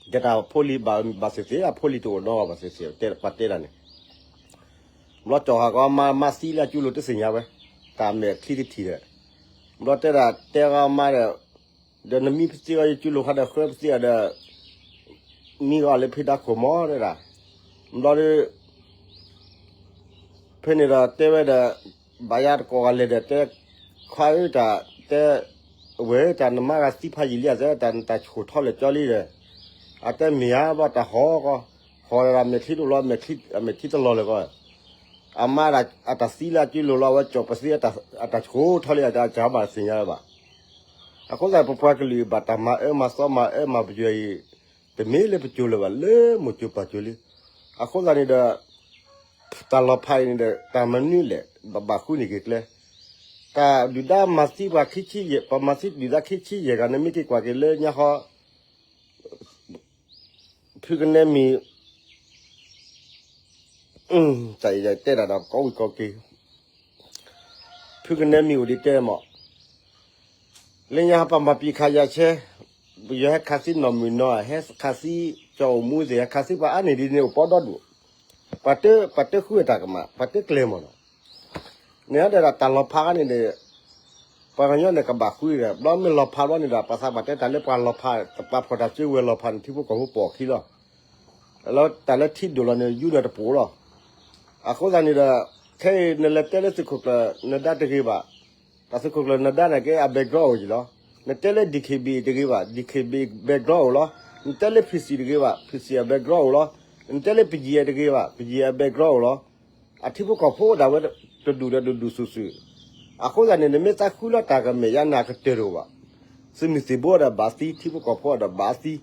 တၢ်ဖိလံၤဘၣ်သ့ၣ်သ့ၣ် အဖိလံၤတအိၣ်နီဘၣ်သ့ၣ်သ့ၣ် ပှၤတဲဒၣ်န့ၣ်, ဘျီကၠီၣ်ဃာ်ကီးအမါ မါသံလၢအစုလိၤတသ့ၣ်ညါဝဲ, တၢ်မဲာ်ချံတထံၣ်ဒီး, ဘျီတဲဒၣ်တဲဂီၤအမါဒီး, ဒီးနမံပသံအီၤယစုလိၤခါဒီး ဃၢပသံအီၤဒီး မံဂီၤလၢဖံးတၢ်ခိၣ်မီၢ်တဲဒၣ်, ဘျီဒီး ဖဲန့ၣ်ဒီးတဲဝဲဒီး, ဘၣ်ယၤတကိးဂၤလဲၣ်ဒီး တဲ, ခွါဧၢတၢ်, တဲ, ဝဲတၢ်နမါဂၤသံဖးယံာ်လံဧါ တဲတၢ်နတၢ်ဆှိၣ်ထီၣ်လဲၣ်ကၠီလံဒီး, အတဲမ့ၢ်ဧါဘၣ်တၢ်ဟီၣ်ကီး, ဟီၣ်ဒီးမဲာ်ချံတအိၣ်လီၤ မဲာ်ချံတလီၤလၢၤကီး, အမါအတၢ်သံလၢအစုလိၤလီၤ အဝဲကၠီၣ်ပသံအတၢ်ဆှိၣ်ထီၣ်လံဧါ တၢ်ဘၣ်သ့ၣ်ညါဝဲဘၣ်. အဃိသတး ပပှၤကလုာ်ဘၣ်တၢ်မၤအၢမၤသီမၤအၢမၤပယွဲအံၤ, တမ့ၢ်လၢပကၠိလၢၤဘၣ် လၢမိၢ်ကၠိပၢ်ကၠိလံ. အဃိသတးန့ၣ်ဒီး, တၢ်လီၤဖးအံၤန့ၣ်ဒီး တၢ်မနုၤလဲၣ် ဘၣ်ဘၣ်ဃုန့ၢ်က့ၤကျဲ, တၢ်ဒုၣ်ဒါမၤသံပှၤခံဆံယဲၢ်, ပှၤမၤသံဒုၣ်ဒါခံဆံယဲၢ်ဂၤ နမ့ၢ်က့ၤကွၢ်က့ၤလၢညါဃီ ဖုကနဲမံၤ, တၢ်အံၤတဲဒၣ်ဒီးကီဝံၤကီက့ၤ, ဖုကနဲမံၤအိၣ်ဒံးတဲမး, လၢညါပှၤမၤပံခးယၤဆဲ, ပယီၤဟဲခးသံနီၢ်မုၢ်နီၢ် ဟဲခးသံကၠီၣ်အိၣ်မူသ့ၣ် ဟဲခးသံပှၤအါန့ၢ်ဒ်န့ၣ် အိၣ်ပီဒီဒူၣ်, ပှၤတဃုအတၢ်ကမၣ် ပှၤတကျဲၤမးနီၤ. န့ၣ်ဟဲဒီးတၢ်လီၤဖးခါန့ၣ်ဒီး ပှၤကညီန့ၣ်ကဘၣ်ဃုဒီး ဘျီမ့ၢ်လီၤဖးဘျီန့ၣ်ဒီး ပှၤသးပှၢ်တဲတၢ်လၢပှၤလီၤဖး ပှၤဖီၣ်တၢ်စုကဝဲၤလီၤဖးန့ၣ် ထံဖိကီၢ်ဖိပိာ်အခံလီၤ. လၢတၢ်လၢထံဒိၣ်လီၤန့ၣ် ယူနၢ်တပိာ်လီၤ. အဃိသတးန့ၣ်ဒီး ခဲအံၤနလဲၤတဲလၢသုးခိၣ်ကျၢၢ်နၢၤဒါတဂ့ၤဘၣ်. တၢ်သုးခိၣ်ကျၢၢ်နၢၤဒါန့ၣ်က့ အ background အိၣ်ယံၤလီၤ. နတဲလၢ DKBA တဂ့ၤဘၣ် DKBA background အိၣ်လီၤ. နတဲလၢ PC တဂ့ၤဘၣ် PC အ background အိၣ်လီၤ. နတဲလၢပယီၤတဂ့ၤဘၣ်, ပယီၤအ background အိၣ်လီၤ. အထံဖိကီၢ်ဖိအိၣ်ဒၣ်ဝဲတဒူၣ်ဒီးဒူၣ်ဒူၣ်ဆူၣ်ဆူၣ်. အဃိသတးန့ၣ် နမ့ၢ်သးဃုလီၤတၢ်ကမဲာ်ညါန့ၣ် အကတၢၢ်တအိၣ်ဘၣ်. သုးမုၢ်သံၣ်ဘိဒီးဘၣ်သံ, ထံဖိကီၢ်ဖိဒီးဘၣ်သံ.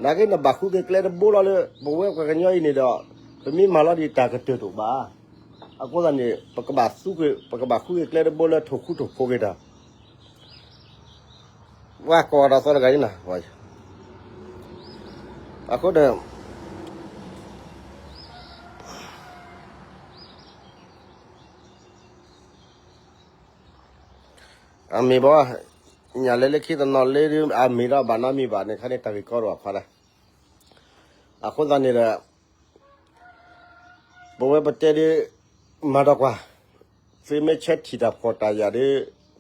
နာ်က့နဘၣ်ဃုက့ၤကျဲတဘိလီၤလၢ ပဝဲပှၤကညီအံၤန့ၣ်ဒီး ပမ့ၢ်မၤလီၤဒံးတၢ်ကတၢၢ်တအိၣ်ဘၣ်. အဃိသတးန့ၣ် ပကဘၣ်ဃုက့ၤကျဲတဘိလၢထိၣ်ဃူထိၣ်ဖိးက့ၤတၢ် ပှၤကိးဒီးသီတဂၤန့ၣ်, အဃိန့ၣ် အမ့ၢ်ဘၣ်, ညၣ်လဲၤလၢခံတနီၤလၢ အမ့ၢ်ဒီးဘၣ်နီတမံၤဘၣ်န့ၣ် ခါန့ၣ်တၢ်ဂ့ၢ်ကီဒိၣ်အဖီဒၣ်. အဃိသတးန့ၣ်ဒီး ပဝဲပတဲဒ် မၤဒီးကွၢ်, သုမ့ၢ်ဆၢထံၣ်တၢ်ဖှီၣ်တၢ်ယာ်ဒီး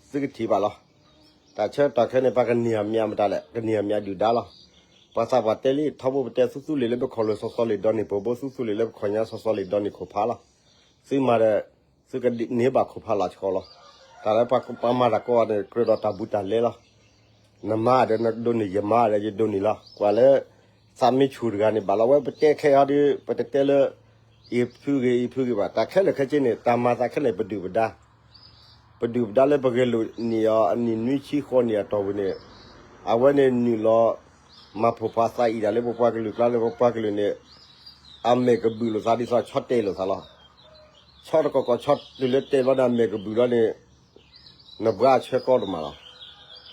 သုကထံၣ်ဘၣ်လီၤ. တၢ်ဆၢကတီၢ်ခဲအံၤန့ၣ် ပှၤကန့ၢ်အမံၤမတၤလဲၣ်, ကန့ၢ်အမံၤဒုၣ်ဒါလီၤ. ပှၤသးပှၢ်တဲလံ ထီဘိပတဲသူသူလ့ၤလၢပခီၣ်လိာ် စီၤစီၤလ့ၤဒီးန့ၢ်ပှၤဘိ သူသူလ့ၤလၢပခီၣ်ညါ စီၤစီၤလ့ၤဒီးန့ၢ်ခိၣ်ဖးလီၤ. သုမၤဒီး သုကန့ၢ်ဘၣ်ခိၣ်ဖးလီၤဆှီလီၤ. တၢ်လၢပှၤမၤတၢ်ကိးဂၤန့ၣ် ကြၢးဒီးတၢ်ဘူးတၢ်လဲလီၤ. နမၤဒီးနဒိးန့ၢ် ယမၤဒီးယဒိးန့ၢ်လီၤ. ကွၢ်လၢ သးမ့ၢ်ဆူၣ်တဂၤန့ၣ် ဘၣ်လီၤဝဲပတဲခဲအံၤဒီး ပတတဲလၢ အံၤဖုဂ့ၤ အံၤဖုဂ့ၤဘၣ်. တၢ်ခဲလၢာ်ခဲဆ့န့ၣ် တၢ်မၤသးခဲလၢာ်ပဒုၣ်ပဒါ ပဒုၣ်ပဒါလၢပဂဲၤလိာ်န့ၢ်အီၤ အနံၣ်နွံဆံဃိးနံၣ်အတီၢ်ပူၤန့ၣ် အဝဲန့ၣ်နုာ်လီၤ မၤဖိၣ်ပှၤသးအံၤဒၣ်လၢပပှၤကလုာ်ကျါလၢပပှၤကလုာ်န့ၣ် အမဲာ်ကဘုၣ်လိာ်သးဒ်သိးဆီတဲာ်လိာ်သးလီၤ. ဆီတကီၢ်ကီၢ်ဆီတုၤလၢတဲာ်ဘျီဒီးအမဲာ်ကဘုၣ်လီၤန့ၣ် နဘှါအဆၢကီးတမးလီၤ.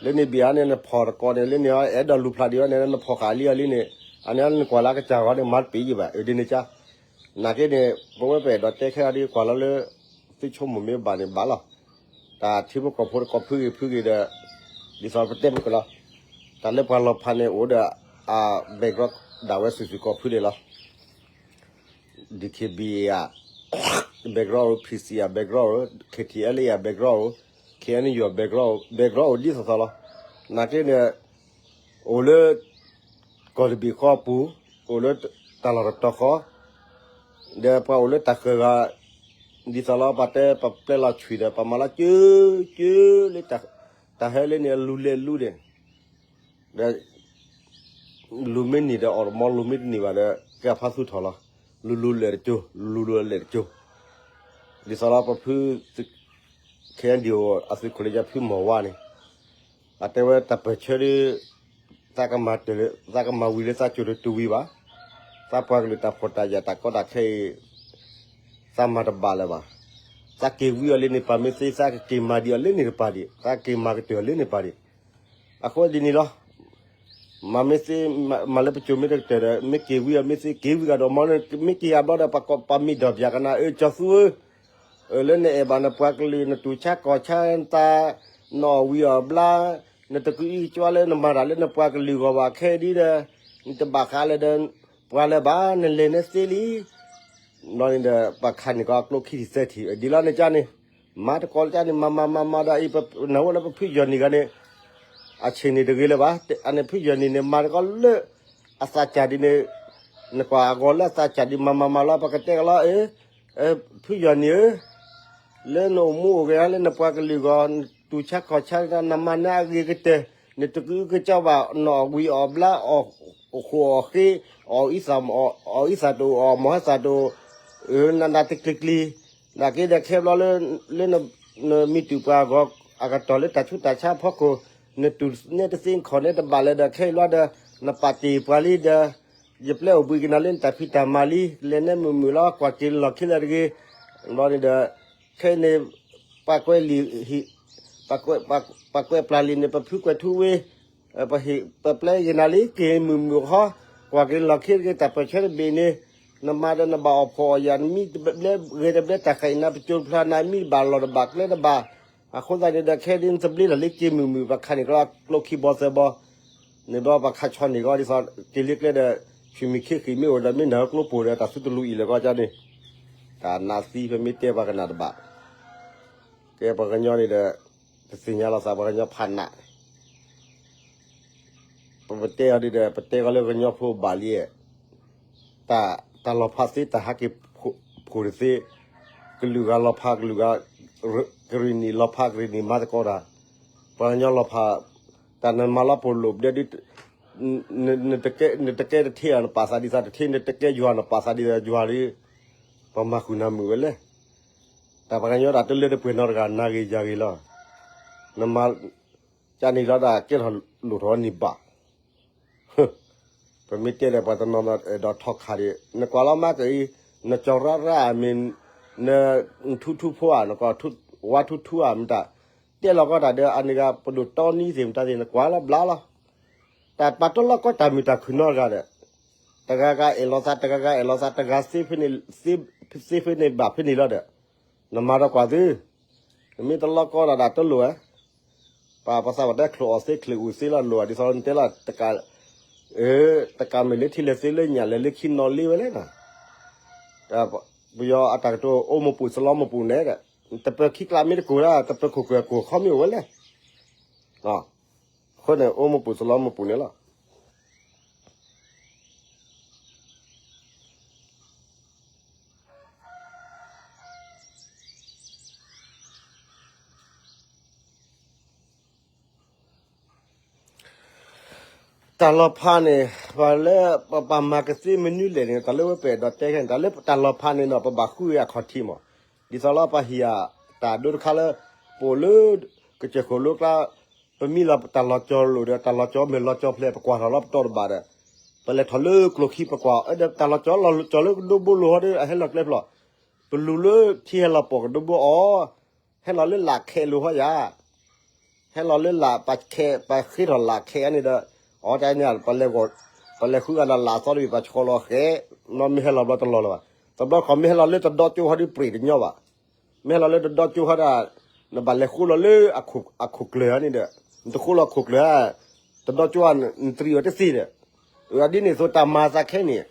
လၢန့ၣ်ဘၣ်ဧါန့ၣ် နဖီၣ်တကီၢ်န့ၣ် လၢန့ၣ်အဲၣ်ဒိးလူၤဖျါဒံးအီၤန့ၣ် နဖီၣ်ဃာ်လံအီၤလံန့ၣ် အန့ၣ်နကွၢ်လၢအကစၢ်ဂီၤန့ၣ် မၤတပ့ၤယံၤဘၣ် အဒ်န့ၣ်ကါ နာ်က့န့ၣ် ပဝဲပအဲၣ်ဒိးတဲခဲအံၤဒီးကွၢ်လီၤလၢ သုဆိကမိၣ်မ့ၢ်ဘၣ်န့ၣ်ဘၣ်လီၤ. တၢ်ထံဖိကီၢ်ဖိတကီၢ်ဖုဂ့ၤဖုဂ့ၤဒီး ဒ်သိးပတဲမ့ၢ်ကလီၤ တၢ်လၢပှၤလီၤဖးန့ၣ်အိၣ်ဒီး အ background ဒၣ်ဝဲစုာ်စုာ်ကီၢ်ဖုန့ၣ်လီၤ. DKBA အ background အိၣ် PC အ background အိၣ် KTLA အ background အိၣ် KNU အ background အိၣ် background အိၣ်ဒ်သိးသိးလီၤ. နာ်က့န့ၣ် အိၣ်လၢ ကီၢ်တဘ့ၣ်ဃီအပူၤ အိၣ်လၢတၢ်လီၢ်တတီၤဃီ ဒီးပှၤအိၣ်လၢတၢ်ဃၢၤဂၤ ဒ်သိးလီၤ ပှၤတဲပပျဲလီၤဆွံၣ်ဒီး ပမၤလီၤကၢကၢလၢ တၢ်ဟဲလၢန့ၣ် အလူၤလဲၤလူၤန့ၣ် ဒီး လူၤမ့ၢ်န့ၢ်ဒီးအီၣ်တမီ လူၤမ့ၢ်တန့ၢ်ဘၣ်ဒီး ကဲအဖါသူၣ်ထီၣ်လီၤ. လူၤလူၤလဲၤတကၠိ လူၤလူၤလဲၤတကၠိ ဒ်သိးလီၤ ပဖု KNDO အသုးခိၣ်လၢယၤဖုမီၢ်ဝါန့ၣ် အတဲဝဲတၢ်ပၢၢ်ဆၢဒီး သးကမၤတၢ်လၢ သးကမၤဝံၤလၢသးကၠိၤတတုၤဝံၤဘၣ်. သးပှၤကလုာ်တၢ်ဖှီၣ်တၢ်ယာ်တၢ်ကီတၢ်ခဲအံၤ သးမၤတဘၣ်လၢၤဘၣ်. သးက့ၤဝံအီၤလၢန့ၣ်ပၢ်မ့ၢ်သ့ သးကက့ၤမၤဒံးအီၤလၢန့ၣ်တပၢ်ဒံး သးက့ၤမၤကတၢၢ်အီၤလၢန့ၣ်ပၢ်ဒံး အဃိဒ်န့ၣ်လီၤ. မၤမ့ၢ်သ့ မၤလၢပကၠိၤမ့ၢ်တကတၢၢ်ဒီး မ့ၢ်က့ၤဝံအီၤမ့ၢ်သ့ က့ၤဝံဂၤဒီးမ့ၢ် မ့ၢ်က့ၤဂၤဘျီဒီး ပှၤမ့ၢ်ဒီးပၠးကနၣ် အၢ ကၠီသူဧၢ လၢနအဲၣ်ဘၣ်နပှၤကလုာ် နတူၢ်ဆါကီၢ်ဆါနသး နအီၣ်ဝံၤအီၣ်ဘျါ နတကအုကကွါလၢနမၤတၢ်လၢနပှၤကလုာ်ဂီၢ်ဘၣ်ခဲအံၤဒီး နတဘၣ်ဃးလၢၤဒီး ပှၤလၢၤဘၣ် နလဲၤနဲသ့လံ ဘျီန့ၣ်ဒီး ပှၤခးန့ၢ်ကီးအကျိခံထံၣ်သၢထံၣ် ဒ်လီၤန့ၣ်ကန့ၣ် မၤတကိးလၢကန့ၣ် မၤမၤမၤမၤဒီးအံၤ နၢ်ဟူလၢပဖုယီၢ်နံၣ်ဂၤန့ၣ် အဆ့ၣ်န့ၣ်တဂ့ၤလၢၤဘၣ် အန့ၣ်ဖုယီၢ်နံၣ်န့ၣ် မၤတကိးလၢ အသးစၢ်ဒ်န့ၣ် နကွၢ်အဂီၤလၢအသးစၢ်ဒ်မၤမၤမၤလီၤ ပကတဲကလီၤ အၢ ဖုယီၢ်နံၣ်ဧၢ လၢနအိၣ်မူအိၣ်ဂဲၤလၢနပှၤကလုာ်ဂီၢ် နတူၢ်ဆါခီၣ်ဆါ နမၤနၢၤအဂ့ၤကတၢၢ် နတကအုကကၠီဘၣ် နအီၣ်ဝံၤအီၣ်ဘျါ အီၣ်ဃိၣ်အီၣ်ဃ့ အီၣ်အံသၣ် အီၣ်အံသၣ်တအိၣ် အီၣ်မီၢ်ဟဲသၣ်တအိၣ် နဒၣ်တကျံၤကျံၤ နာ်က့ဒီးခဲဘျီလၢ လၢနမံၤတူာ်ပှၤဂီၢ် အကတီၢ်လၢတၢ်ဆူးတၢ်ဆါအဖီခိၣ် နတူၢ်နဲတသ့ နခီၣ်နဲတဘၣ်လၢၤဒီး ခဲအံၤလီၤဒီး နပာ်တ့ၢ်ပှၤလံဒီး ယပျဲအိၣ်ဘှံးက့ၤနၤလၢနတၢ်ဖံးတၢ်မၤလံ လဲၤနဲမုာ်မုာ်လီၤ ကွၢ်က့ၤလီၢ်ခံလၢတဂ့ၤ ဘျီန့ၣ်ဒီး ခဲအံၤန့ၣ် ပှၤကွဲးလံာ် ပှၤကွဲးပျၢ်လံာ်န့ၣ် ပဖုကွဲးထူဝ့ ပဟ့ၣ်ပပျဲက့ၤနၤလံ က့ၤမုာ်မုာ်ဃီ ကွၢ်က့ၤလီၢ်ခံတဂ့ၤ တၢ်ပၢၢ်ဆၢတဘ့ၣ်န့ၣ် နမၤဒီးနဘၣ်အီၣ်ဖှီၣ်အီၣ်ယာ် နမံတဘျဲဂဲၤတဘျဲတၢ်ဃဲးအံၤ နပကၠိတဖျါနမံဘၣ်လီၢ်တဘၣ်ကျဲတဘၣ် အဃိသတးန့ၣ်ဒီး ခဲဒ်နတဘျ့လီၤလၢက့ၤမုာ်မုာ် ပှၤခးန့ၢ်ကီးကျိခံဘီသၢဘီ န့ၣ်ဘျီပှၤခးဆီန့ၢ်ကီးဒ်သိး က့ၤလၢကျဲဒီး ဆွေမုၣ်ခ့ဃံးမ့ၢ်အိၣ်ဒီး မ့ၢ်နၢ်ဟၢကျိပိၢ်ဒီး တၢ်သုတလူအံၤလၢၤကီးကန့ၣ် တၢ်နးသံဖဲမ့ၢ်တဲပှၤကနၣ်တဘၣ် ကဲပှၤကညီန့ၣ်ဒီး တသ့ၣ်ညါလီၤသးပှၤကညီဖးနး ပပတဲအီၤဒ်ဒီး ပတဲကီးလၢကညီဖိဘၣ်လံ, တၢ်လီၤဖးသ့ တၢ်ဟးက့ၤဖှိၣ်တသ့, ကလုာ်ဂၤလီၤဖးကလုာ်ဂၤ, ကရံၣ်နံၣ်လီၤဖးကရံၣ်နံၣ်မၤသကိးတၢ်, ပှၤကညီလီၤဖး, တၢ်နမၤလီၤပလိာ်ပဒဲဒ် နတကဲတထံၣ်အီၤ နပာ်သးဒ်သးတထံၣ်, နတကဲယွၤ နပာ်သးဒ်သးယွၤလံ, ပမၤဃုာ်နၤမုာ်ဝဲလဲၣ်. တၢ်ပှၤကညီတၢ်တလၢတပှဲၤနီတဂၤ နၤဂ့ၤယၤဂ့ၤလီၤ. နမၤကန့ၣ်လီၤဒၣ် ကဲထီၣ်လိၣ်ထီၣ်န့ၢ်ဘၣ် ပမ့ၢ်တဲဒီးပှၤတနီၤနီၤအဲၣ်ဒိးထီၣ်ခးဒံး နကွၢ်လီၤမးကအံၤ, နကၠီၤရၣ်ရၣ်မ့ၢ်, နထူထူဖိဧါ, နကဝါထူထူဧါ မတၤ, တဲလီၤကီတၢ်ဒီးအန့ၣ်ဂၤ ပဒိၣ်တီနံသ့ၣ်မတၤသ့ၣ် နကွၢ်လီၤဘျါလီၤ. တၢ်ပာ်တလီၢ်ကီတၢ်မုာ်တၢ်ခုၣ်နီတဂၤဒီး တဂၤဂၤအဲၣ်လီၤသး တဂၤဂၤအဲၣ်လီၤသး တဂၤသ့ဖဲန့ၣ်ဘၣ်ဖဲန့ၣ်လီၤဒီး နမၤဒီးကွၢ်သု, နမ့ၢ်တလီၢ်ကီဒီးဒၣ်တလိၣ်ဧါ. ပှၤပသးပှၢ်တဲချိၣ်အီၣ်သ့ ချိၣ်အူသ့လီၤ လိၣ်ဧါ ဒ်သိးနတဲလီၤ တကးမ့ၢ်လၢထံလၢသ့လၢညၣ်လဲၤလၢခံနီၣ်လ့ဝဲလဲၣ်နီၤ. ပယီၤအတၢ်ကတိၤအိၣ်မူပူၤသလီမူပူၤန့ၣ်ဒီး တပၢၤခံကျးမ့ၢ်တကိၢ်ဒၣ် တပၢၤခိၣ်ကွဲၤကိၢ်ခီမ့ၢ်အိၣ်ဝဲလဲၣ်. အဃိန့ၣ် အိၣ်မူပူၤသလီမူပူၤန့ၣ်လီၤ. တၢ်လီၤဖးန့ၣ် ပှၤလၢပပာ်မၤကသ့မနုၤလဲၣ်န့ၣ် တၢ်လၢဝဲပအဲၣ်ဒိးတဲခဲန့ၣ် တၢ်လၢတၢ်လီၤဖးန့ၣ်ဒီး ပဘၣ်ဃုဂ့ၤအခီၣ်ထံးမး. ဒ်သိးလၢပဟံၣ်ဧါ တၢ်ဒိတခါလၢ ပအိၣ်လၢ ကစၢၢ်ခိၣ်လိကျါ ပမံလီၤတၢ်လီၤကၠီၤလိာ်ဒီး တၢ်လီၤကၠီၤမ့ၢ်လီၤကၠီၤဖျဲး ပကွၢ်ထီၣ်လီၤပတီၢ်တဘၣ်ဒီး ပလဲၤထီၣ်လၢကျိၣ်ခံပကွၢ် အၢ ဒီးတၢ်လီၤကၠီၤလီၤကၠီၤလၢကဒိဘိလိၤဟီဒီး အဟဲလီၤကျဲဖျီၣ် ပလူၤလၢထံဟဲလီၤပိာ်ကဒိဘိအီၤ ဟဲလီၤလၢလာ်ခဲးလိၤဟီယၤ ဟဲလီၤလၢလာ်ပခဲး ပဃ့ထီၣ်လာ်ခဲးအန့ၣ်ဒီး အီၤတၢ်န့ၣ် ပလဲၤဃုဂၤဒီးလာ်အသီတဘ့ၣ် ပှၤဆှီလီၤဃဲး နီၢ်မ့ၢ်ဟဲလီၤဘျီတလီၤလၢၤဘၣ်. တဘျီခီမ့ၢ်ဟဲလီၤလၢတဒီကၠိဟီဒီး ပြ့ၣ်တညီဘၣ်. မ့ၢ်ဟဲလီၤလၢတဒီကၠိဟီဒီး နဘၣ်လဲၤဃိလီၤလၢအခိၣ်ကျၢၢ်န့ၣ်ဒီး နတဃိလီၤခိၣ်ကျၢၢ်ဧါ တဒီကၠိဧါ နတရံးအီၤတသ့ဒီး အဒ်န့ၣ်အသိးတၢ်မၤသးခဲန့ၣ်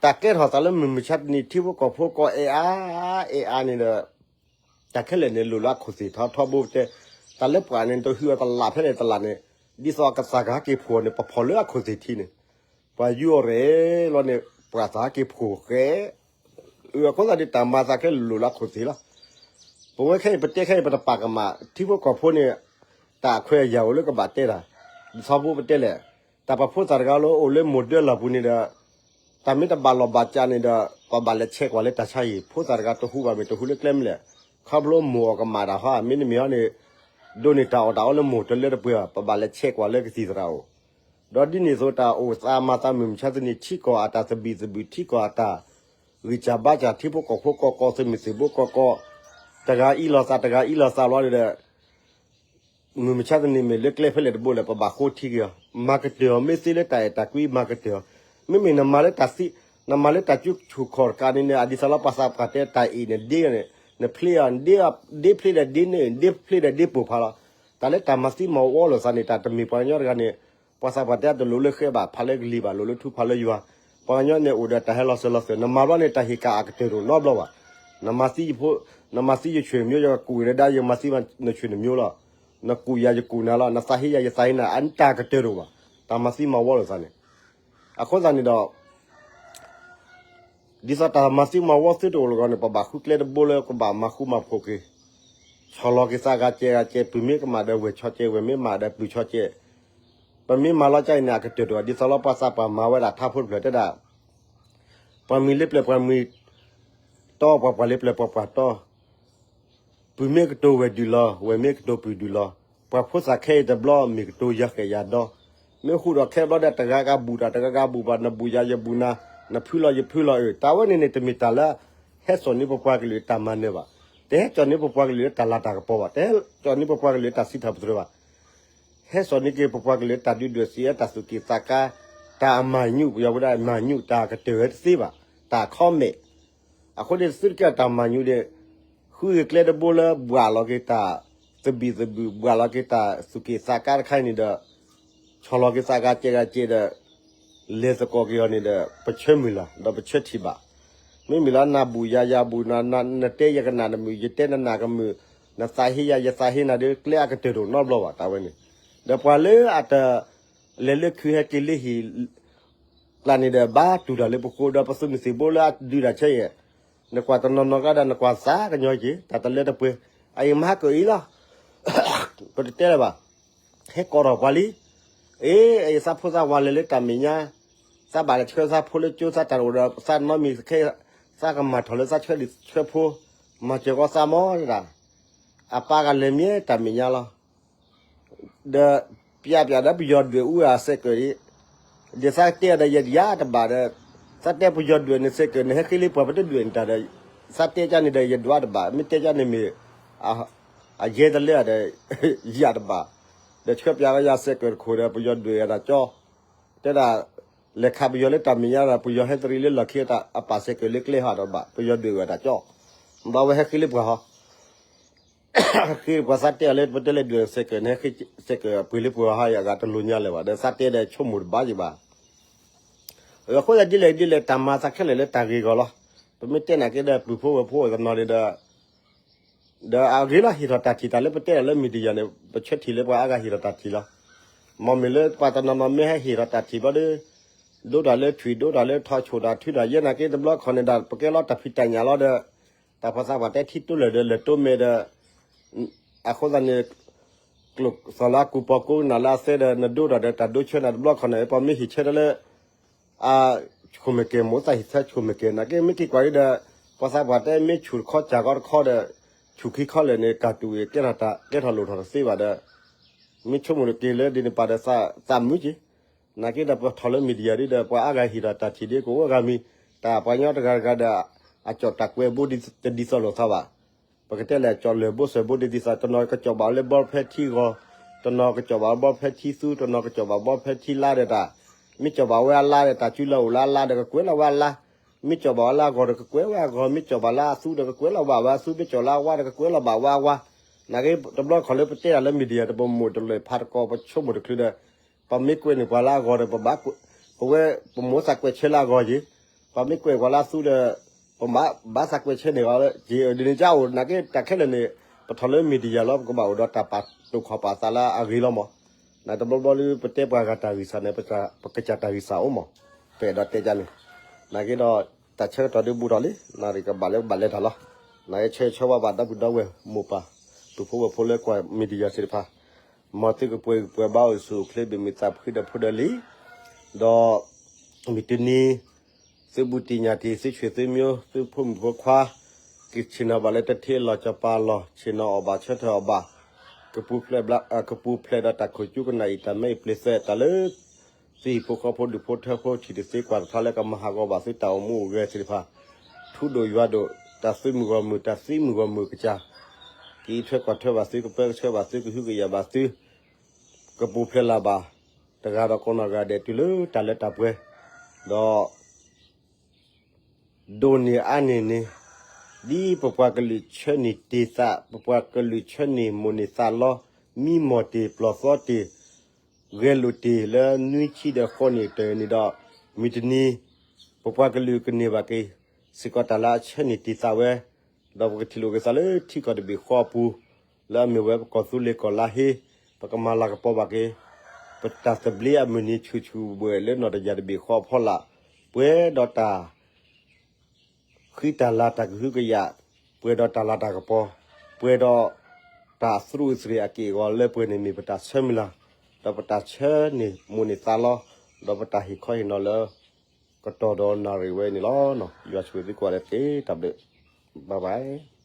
တၢ်ကဲထီၣ်သးလၢမုၢ်မဆါတနံၤ ထံဖိကီၢ်ဖိကီၢ်အဲၣ်အါ အဲၣ်အါန့ၣ်ဒီး တၢ်ခဲလၢာ်န့ၣ် လိၣ်လၢအခိၣ်သ့ၣ်ထီထီဘိတဲ, တၢ်လၢပှၤန့ၣ် တဟူးအီၤတလးဖဲလဲၣ်တလးန့ၣ်, ဒ်သိးအကစၢ်ကဟဲက့ၤဖှိၣ်န့ၣ် ပဖီၣ်လၢအခိၣ်သ့ၣ်ထံန့ၣ်, ပှၤယူးအီၤရဲၣ်လီၤန့ၣ် ပှၤသးဟဲက့ၤဖှိၣ်ဃဲ, အဃိသတးန့ၣ် တၢ်မၤသးခဲလၢာ်လိၣ်လၢအခိၣ်သ့ၣ်လီၤ. ပဝဲခဲအံၤ ပတဲခဲအံၤ ပတပာ်ကမၣ် ထံဖိကီၢ်ဖိန့ၣ် တၢ်အခွဲးအယာ်အိၣ်လၢကဘၣ်တဲတၢ်, ဒ်သိးဖိပတဲလဲၣ်, တၢ်ပှၤဖိသၣ်တဂၤလၢအိၣ်လၢမိၢ်ဒၢလီၢ်ပူၤန့ၣ်ဒီး တၢ်မ့ၢ်တဘၣ်လီၢ်ဘၣ်စးန့ၣ်ဒီး ပဘၣ်လဲၤဆဲးကွၢ်လၢတၢ်ဆါဟံၣ်, ဖိသၣ်တဂၤတဟူးဘၣ်မ့ၢ်တဟူးလၢကျဲမ့ၢ်လဲၣ်, ခီဖျိမိၢ်အီၣ်ကမၣ်တၢ်ဟီ မ့တမ့ၢ်ဟီန့ၣ် ဒိးန့ၢ်တၢ်အီၣ်တၢ်အီလၢမိၢ်တလၢတပှဲၤဘၣ်, ပဘၣ်လဲၤဆဲးကွၢ်လၢကသံၣ်သရၣ်အိၣ်, ဒီးဒ်န့ၣ်အသိးတၢ်အိၣ်သးမၤသးမုၢ်မဆါတနံၤ ထံကီၢ်အတၢ်သဘံၣ်သဘုၣ် ထံကီၢ်အတၢ်ဂံၢ်စၢ်ဘါစၢ် ထံဖိကီၢ်ဖိကီၢ်ကီၢ် သုးမုၢ်သံၣ်ဘိကီၢ်ကီၢ်, တဂၤအံၤလီၤသး တဂၤအံၤလီၤသးလီၤဒီး မုၢ်မဆါတနံၤမ့ၢ်လၢကျဲဖဲလဲၣ်တဘိလဲၣ် ပဘၣ်ဃိထံက့ၤအီၤ, မၤကတၢၢ်အီၤ မ့ၢ်သ့လၢတၢ်အဲၣ်တၢ်ကွံ မၤကတၢၢ်အီၤ, မ့မ့ၢ်နမၤလၢတၢ်သံ, နမၤလၢတၢ်စုဆူၣ်ခီၣ်တကးန့ၣ်န့ၣ် အဒ်သိးလၢပှၤသးပှၢ်တဲတၢ်အံၤန့ၣ် ဒ့န့ၣ်, နဖျ့အီၤ, ဒ့ဖျ့ဒီးဒ့န့ၣ် ဒ့ဖျ့ဒီးဒ့ပိာ်ဖးလီၤ, တၢ်လၢတၢ်မၤသံမၤဝီလိာ်သးန့ၣ် တၢ်တမ့ၢ်ပှၤကညီတဂၤန့ၣ်, ပှၤသးပှၢ်တဲတလိၣ်လၢဃဲဘၣ် ဖးလၢကလံၤဘၣ် လိၣ်လၢထူဖးလၢယွၤ, ပှၤကညီန့ၣ်အိၣ်ဒီးတၢ်ဟဲလီၤစၢၤလီၤသွဲၣ် နမၤဘျီန့ၣ် တၢ်ဟ့ၣ်ကၣ်အကတၢၢ်တအိၣ်နီတဘျီဘၣ်, နမၤသံယဖိ, နမၤသံယဆွေမျိုး ယကကူၣ်နဒါ ယမၤသံနဆွေမျိုးလီၤ, နကူၣ်ယၤယကူၣ်နၤလီၤ, နသးဟ့ယၤယသးဟ့နၤ အတၢ်ကတၢၢ်တအိၣ်ဘၣ်, တၢ်မၤသံမၤဝီလိာ်သးန့ၣ်, အဃိသတးန့ၣ်ဒီး ဒ်သိးတၢ်မၤသံမၤဝီသုတအိၣ်လီၤဂီၢ်န့ၣ် ပဘၣ်ဃုကျဲတဘိလၢကဘၣ်မၤဃူမၤဖိးက့ၤ, ဆီၣ်လီၤက့ၤသးဂၤကဲဂၤကဲ ပုၢ်မ့ၢ်ကမၣ်ဒီးဝဲၢ်ဆီကဲ ဝဲၢ်မ့ၢ်မၣ်ဒီးပုၢ်ဆီကဲ, ပမ့ၢ်မၤလီၤကၢ်အံၤန့ၣ် အကတၢၢ်တအိၣ်ဘၣ် ဒ်သိးလၢပှၤသးပှၢ်မၤဝဲဒၣ်ထါဖိတဖျၢၣ်တဲဒၣ်, ပှၤမှံၤလၢပျၢၤပှၤမှံၤတီ ပှၤပှၢ်လၢပျၢၤပှၤပှၢ်တီ ပုၢ်မ့ၢ်ကတိၤဝဲၢ်ဒုၣ်လီၤ ဝဲၢ်မ့ၢ်ကတိၤပုၢ်ဒုၣ်လီၤ, ပှၤဖိသၣ်ခဲအံၤတဘျီ မ့ၢ်ကတိၤယၤဃဲးယၤဒီ, မ့ၢ်ဃူဒီးခဲဘျီဒီး တဂၤဂၤဘူၣ်တၢ် တဂၤဂၤဘူၣ်ဘၣ် နဘူၣ်ယၤယဘူၣ်နၤ, နဖုလီၤယဖုလီၤအၢ, တၢ်ဝဲန့ၣ်န့ၣ် တမ့ၢ်တၢ်လၢ ဟဲစိာ်န့ၢ်ပပှၤကလုာ်တၢ်မၤနၢၤဘၣ်, တဟဲစိာ်န့ၢ်ပပှၤကလုာ်လၢတၢ်လၤတၢ်ကပီၤဘၣ်, တဟဲစိာ်န့ၢ်ပပှၤကလုာ်လၢတၢ်စံးထီၣ်ပတြၢၤဘၣ် ဟဲစိာ်န့ၢ်က့ၤပပှၤကလုာ်တၢ်ဒုၣ်ဒွဲၣ်စံးအၢ တၢ်သူၣ်က့ၣ်သးကါ, တၢ်အမၤညူး ပယီၤဝဲဒၣ်မၤညူး တၢ်ကတၢၢ်ဝဲတသ့ဘၣ်, တၢ်ခီမဲာ်, အဃိန့ၣ်သုတကဲတၢ်မၤညူးဒီး, ဃုဂ့ၤကျဲတဘိလၢဘှၣ်လီၤက့ၤတၢ်သဘံၣ်သဘုၣ် ဘှၣ်လီၤက့ၤတၢ်သူၣ်က့ၣ်သးကါတခါအံၤန့ၣ်ဒီး, ဆီၣ်လီၤက့ၤသးဂၤကဲဂၤကဲဒီး လဲၤသကိးက့ၤအီၤန့ၣ်ဒီး ပဆၢမုၢ်လၢ် ဒီးပဆၢထံၣ်ဘၣ်, မ့မ့ၢ်လၢနဘူၣ်ယၤယၤဘူၣ်နၤ နတဲယကနၣ်တမုာ် ယတဲနနၢ်ကမုာ်, နသးဟ့ယၤယသးဟ့နၤဒီး ကျဲအကတၢၢ်တအိၣ်နီတဘျီဘၣ် တၢ်ဝဲန့ၣ်, ဒီးပှၤလၢအတလဲၤလၢခုဟဲက့ၤလၢဟံၣ် ကျါန့ၣ်ဒီး ဘါတူၢ်တၢ်လၢပဃိ ဒီးပသုးမုၢ်သံၣ်ဘိလၢအဒုးတၢ်ဆဲးယဲၢ်, နကွၢ်တနီၤနီၤကဒီး နကွၢ်သးကညီက့ၤ တၢ်တလၢတပှဲၤ, အအံၤမၤဟးကၢအံၤလီၤ, ပတတဲလၢၤဘၣ်, ဟဲကိးထီၣ်ပှၤလံ, အ့ အသးဖိသးဝၤလဲၤလၢတၢ်မဲာ်ညါ, သးဘၣ်လဲၤဆှၢသးဖိလၢကၠိ သးတၢ်အိၣ်ဒီးသးနီတမံၤခဲ, သးကမၤထီၣ်လၢသးဆှၢဒံးဆှၢဖိ, မၤစၢၤကီးသးမီၢ်ဒၣ်, အပၢ်ဂၤလဲၤမ့ၢ်တၢ်မဲာ်ညါလီၤ. ဒီး ပျးပျးဒီးပယီၤဒွဲၣ်အူအစဲးကၢၣ်ဒ်, ဒီးသးတဲဒီးယယၤတဘၣ်ဒီး, သးတဲပယီၤဒွဲၣ်န့ၣ်စဲးကၢၣ်န့ၣ် ဟဲဃ့လၢပှၤပတဒွဲၣ်န့ၣ်တၢ်ဒီး, သးတဲကန့ၣ်ဒီးယဒွးတဘၣ်, မ့ၢ်တဲကန့ၣ်မ့ၢ် အယဲတလဲဒီး ယၤတဘၣ်, ဒီးဆှၢပျးကယၤစဲးကၢၣ်တခိၣ်ဒီး ပယီၤဒွဲၣ်အတၢ်ကၠီ, တဲဒၣ် လဲၤခးပယီၤလၢတၢ်မဲာ်ညါဒီး ပယီၤဟဲတရံးလၢလီၢ်ခံအပာ်စဲးကၢၣ်လၢကျဲဟီဒီးဘၣ်, ပယီၤဒွဲၣ်ဝဲတၢ်ကၠီ, ဘၣ်ဝဲဟဲဃ့လၢပှၤဟီ ဃ့ပှၤသးတဲအီၤလၢပတဲလဲၤဒွဲၣ်စဲးကၢၣ်န့ၣ် စဲးကၢၣ်ပှ့ၤလၢပှၤဟီယဂၤတလိၤညါလၢၤဘၣ်, ဒီးသးတဲဒီးဆိကမိၣ်တဘၣ်ယံၤဘၣ်. အဃိသတးဒ်လဲၣ်ဒ်လဲၣ် တၢ်မၤသးခဲလၢာ်လၢတၢ်ဂ့ၢ်အဂီၢ်လီၤ. ပမ့ၢ်တဲနာ်က့ဒီး ပုၢ်ဖိဝဲၢ်ဖိအိၣ်တနီၤန့ၣ်ဒီး ဒီးအဂ့ၤလီၤ ဟ့ၣ်ထီၣ်တၢ်ထံၣ်တၢ်လၢပတဲတၢ်လၢ media န့ၣ် ပဆၢထံၣ်လၢပှၤအါဂၤဟ့ၣ်ထီၣ်တၢ်ထံၣ်လီၤ. မ်မ့ၢ်လၢပှၤတနီၤနီၤမ့ၢ်ဟဲဟ့ၣ်ထီၣ်တၢ်ထံၣ်ဘျီဒီး ဒိတၢ်လၢထွံၣ် ဒိတၢ်လၢထီ ဆိၣ်တၢ်ထုတၢ်ယဲနာ်က့ တဘျီခီန့ၣ်ဒၣ် ပကဲလီၤတၢ်ဖံးတၢ်ညၣ်လီၤဒီး တၢ်ဖီသးပှၢ်တဲထံတိလဲၢ်ဒီး လဲၢ်တိမဲာ်ဒီး အဃိသတးန့ၣ် ကျိၣ်သီၣ်လၢအကူပီၤကိးကနၣ်လၢအသဲဒီး နဒိတၢ်ဒီးတၢ်ဒိဆၢနၤတဘျီခီန့ၣ် ပှၤမ့ၢ်ဟ့ၣ်ဆၢတၢ်လၢ အ ဆိၣ်မဲာ်ကဲၤ မိၣ်သးဟ့ၣ်ဆၢဆိၣ်မဲာ်ကဲၤ နာ်က့မ့ၢ်က့ၤကွၢ်ဒ်ဒီး ပှၤသးပှၢ်တဲမ့ၢ်ဆူၣ်တခီစၢ်ကီတခီဒီး ဆူၣ်ခံခီလဲၣ်န့ၣ် ကၢ်တူာ်အံၤ ကဲထီၣ်လိၣ်ထီၣ်တသ့ဘၣ်ဒီး မ့ၢ်ဆိကမိၣ်တက့ၢ်လၢဒ်န့ၣ်ပၢ်ဒီး သးမုာ်က့ၤ နာ်က့ဒီးပထီၣ်လၢ media ဒ်ဒီး ပှၤအါဂၤဟ့ၣ်ဒီးတၢ်ထံၣ်ဒ်ကအိၣ်ဂၤမံၤ တၢ်ပှၤကညီတဂၤတဂၤဒီး အကၠီၣ်တၢ်ကွဲးဘိတဒ်သိးလိာ်သးဘၣ်. ပကတဲလဲၣ်ကၠီၣ်လၢၢ်ဘိစၢၢ်ဘိတဒ်သိး တနီၤကကၠီၣ်ဘၣ်လၢဘီဖဲထံဂီၤ, တနီၤကကၠီၣ်ဘၣ်ဘီဖဲထံသူ, တနီၤကကၠီၣ်ဘၣ်ဘီဖဲထံလါဒီးတၢ်, မ့ၢ်ကၠီၣ်ဘၣ်ဝဲအလါဒီး တၢ်စုလၢအိၣ်လၢအလါဒီးကကွဲးလီၤဝဲအလါ, မ့ၢ်ကၠီၣ်ဘၣ်ဝဲလၢအဂီၤဒီးကကွဲးဝဲအဂီၤ, မ့ၢ်ကၠီၣ်ဘၣ်လၢအသူဒီးကကွဲးလီၤဘၣ်ဝဲအသူ, မ့ၢ်ကၠီၣ်လၢအဝါဒီးကကွဲးလီၤဘၣ်ဝဲအဝါ. နာ်က့တဘျီခီၣ်လၢပတဲတၢ်လၢ media တပမိၢ်တလၢာ်ဖးတကီ ပဆိကမိၣ်တချုးဒီး ပမ့ၢ်ကွဲးန့ၢ်ပှၤလၢအဂီၤဒီး ပဘၣ် ပဝဲပမိၢ်သးကွဲးဆၢလၢအဂီၤက့ၤ, ပှၤမ့ၢ်ကွဲးပှၤလၢအသူဒီး ပဘၣ်သးကွဲးဆၢန့ၢ်အီၤက့ၤ, ဒ်န့ၣ်ကအိၣ်နာ်က့တၢ်ခဲလၢာ်န့ၣ် ပထီၣ်လၢ media လီၤ ပကဘၣ်အိၣ်ဒီးတၢ်ပာ်တိာ်ခီၣ်ပာ်သးလၢအဂ့ၤလီၤမး. နာ်တဘျီဘျီလၢပတဲပှၤဂၤတၢ်ဂံၢ်စၢ်န့ၣ် ပကစၢ်တၢ်ဂံၢ်စၢ်အိၣ်မး, ပအဲၣ်ဒိးတဲကန့ၣ်, နာ်က့ဒီး တၢ်ဆၢကတီၢ်ဒုးဘူးထီၣ်လံ, နၣ်ရံၣ်ကဘၣ်လၢပဘၣ်လဲၤတၢ်လီၤ. နာ်က့ဆၢဂ့ၤဆၢဝါဘၣ်ဒီပုၢ်ဒီဝဲၢ်မိၢ်ပၢ် ပုၢ်ဖိဝဲၢ်ဖိလၢကွၢ် media သ့ၣ်တဖၣ် မ်သုကပှဲၤဂံၢ်ပှဲၤဘါ အိၣ်ဆူၣ်အိၣ်ချ့ဘၣ်မုာ်သးဖှံဒီးဖိဒီးလံၤ, ဒီး မုၢ်တနံၤ သုဘူးတံၢ်ညၣ်တံၢ် သုဆံၣ်သုမိၢ် သုဖိမုၣ်ဖိခွါ ကဆ့ၣ်နီၤဘၣ်လၢတထံအလီၢ်စီၤပၤအလီၢ် ဆ့ၣ်နီၤအီၣ်ဘၣ်ဆၢထၢၣ်အီၣ်ဘၣ်, ကပူၤဖျဲးဒီးတၢ်ခိၣ်ကၠူကနၣ်အံၤ တၢ်မ့ၢ်အံၤပျ့ၤသဲးတၢ်လၢ သုဟံၣ်ဖိဃီဖိဒူၣ်ဖိထၢဖိထံၣ်တသ့ကွၢ်တဖျါလၢ ကမၤဟးဂီၤဘၣ်သုတၢ်အိၣ်မူအိၣ်ဂဲၤသ့ၣ်တဖၣ်, ထူဒိၣ်ယွၤဒိၣ် တၢ်သုးမုၢ်ဂီၢ်မုၢ် တၢ်သံမုၢ်ဂီၢ်မုၢ်ကစၢ် ကအံးထွဲကွၢ်ထွဲဘၣ်သု ကပၢကဆှၢဘၣ်သု ကဟုကယာ်ဘၣ်သု ကပူၤဖျဲးလၢၤဘၣ် တဂၤဒီးကိးနီၢ်ဂၤဒဲးတုၤလၢတၢ်လၢတၢ်ပှဲၤ, ဒီး ဒိၣ်န့ၢ်အါန့ၢ်န့ၣ် ဒ်ပပှၤကလုာ်ဆၢန့ၢ်တ့ၢ်သး ပပှၤကလုာ်ဆၢန့ၢ်မိၢ်န့ၢ်သးလီ မံမီၢ်တ့ၢ်ပျီၢ်သီတ့ၢ် ဂဲၤလိာ်တ့ၢ်လၢနွံဆံဒီးဃိးနံၣ်တၢၢ်န့ၣ်ဒီး မုၢ်တနံၤ ပပှၤကလုာ်ကန့ၢ်ဘၣ်က့ၤ စ့ၢ်ကီးတၢ်လၢအဆၢန့ၢ်တ့ၢ်သးဝဲ, ဒီးပကထံၣ်လိာ်က့ၤသးလၢထံကီၢ်တဘ့ၣ်ဃီအပူၤ လၢအမ့ၢ်ဝဲပကီၢ်သူလ့ၤကီၢ်လါဟ့ ပကမၤလၤကပီၤဘၣ်က့ၤ ပတၢ်သဘျ့အမုၢ်နံၤဆူၣ်ဆူၣ်ဘှဲၣ်လၢနီၢ်တယၢ်တဘ့ၣ်ဃီအဖီလာ်, ပှဲၤဒီးတၢ် ဃံတၢ်လၤတၢ်ကဟုကယာ်, ပှဲၤဒီးတၢ်လၤတၢ်ကပီၤ, ပှဲၤဒီးတၢ်သရူးသရ့းအက့ၢ်အဂီၤလၢပှဲၤန့ၣ်မ့ၢ်ပတၢ်ဆၢမုၢ်လၢ်, ဒီးပတၢ်ဆၢန့ၢ်မိၢ်န့ၢ်သးလီ, ဒီးပတၢ်ဟ့ၣ်ခီဟ့ၣ်နီၤလၢ ကတီၢ်ဒီးနၣ်ရံၣ်ဝဲန့ၣ်လီၤ. ယွၤဆိၣ်ဂ့ၤသုကိးဂၤဒဲးတက့ၢ်. တၢ်ဘျုး, bye bye.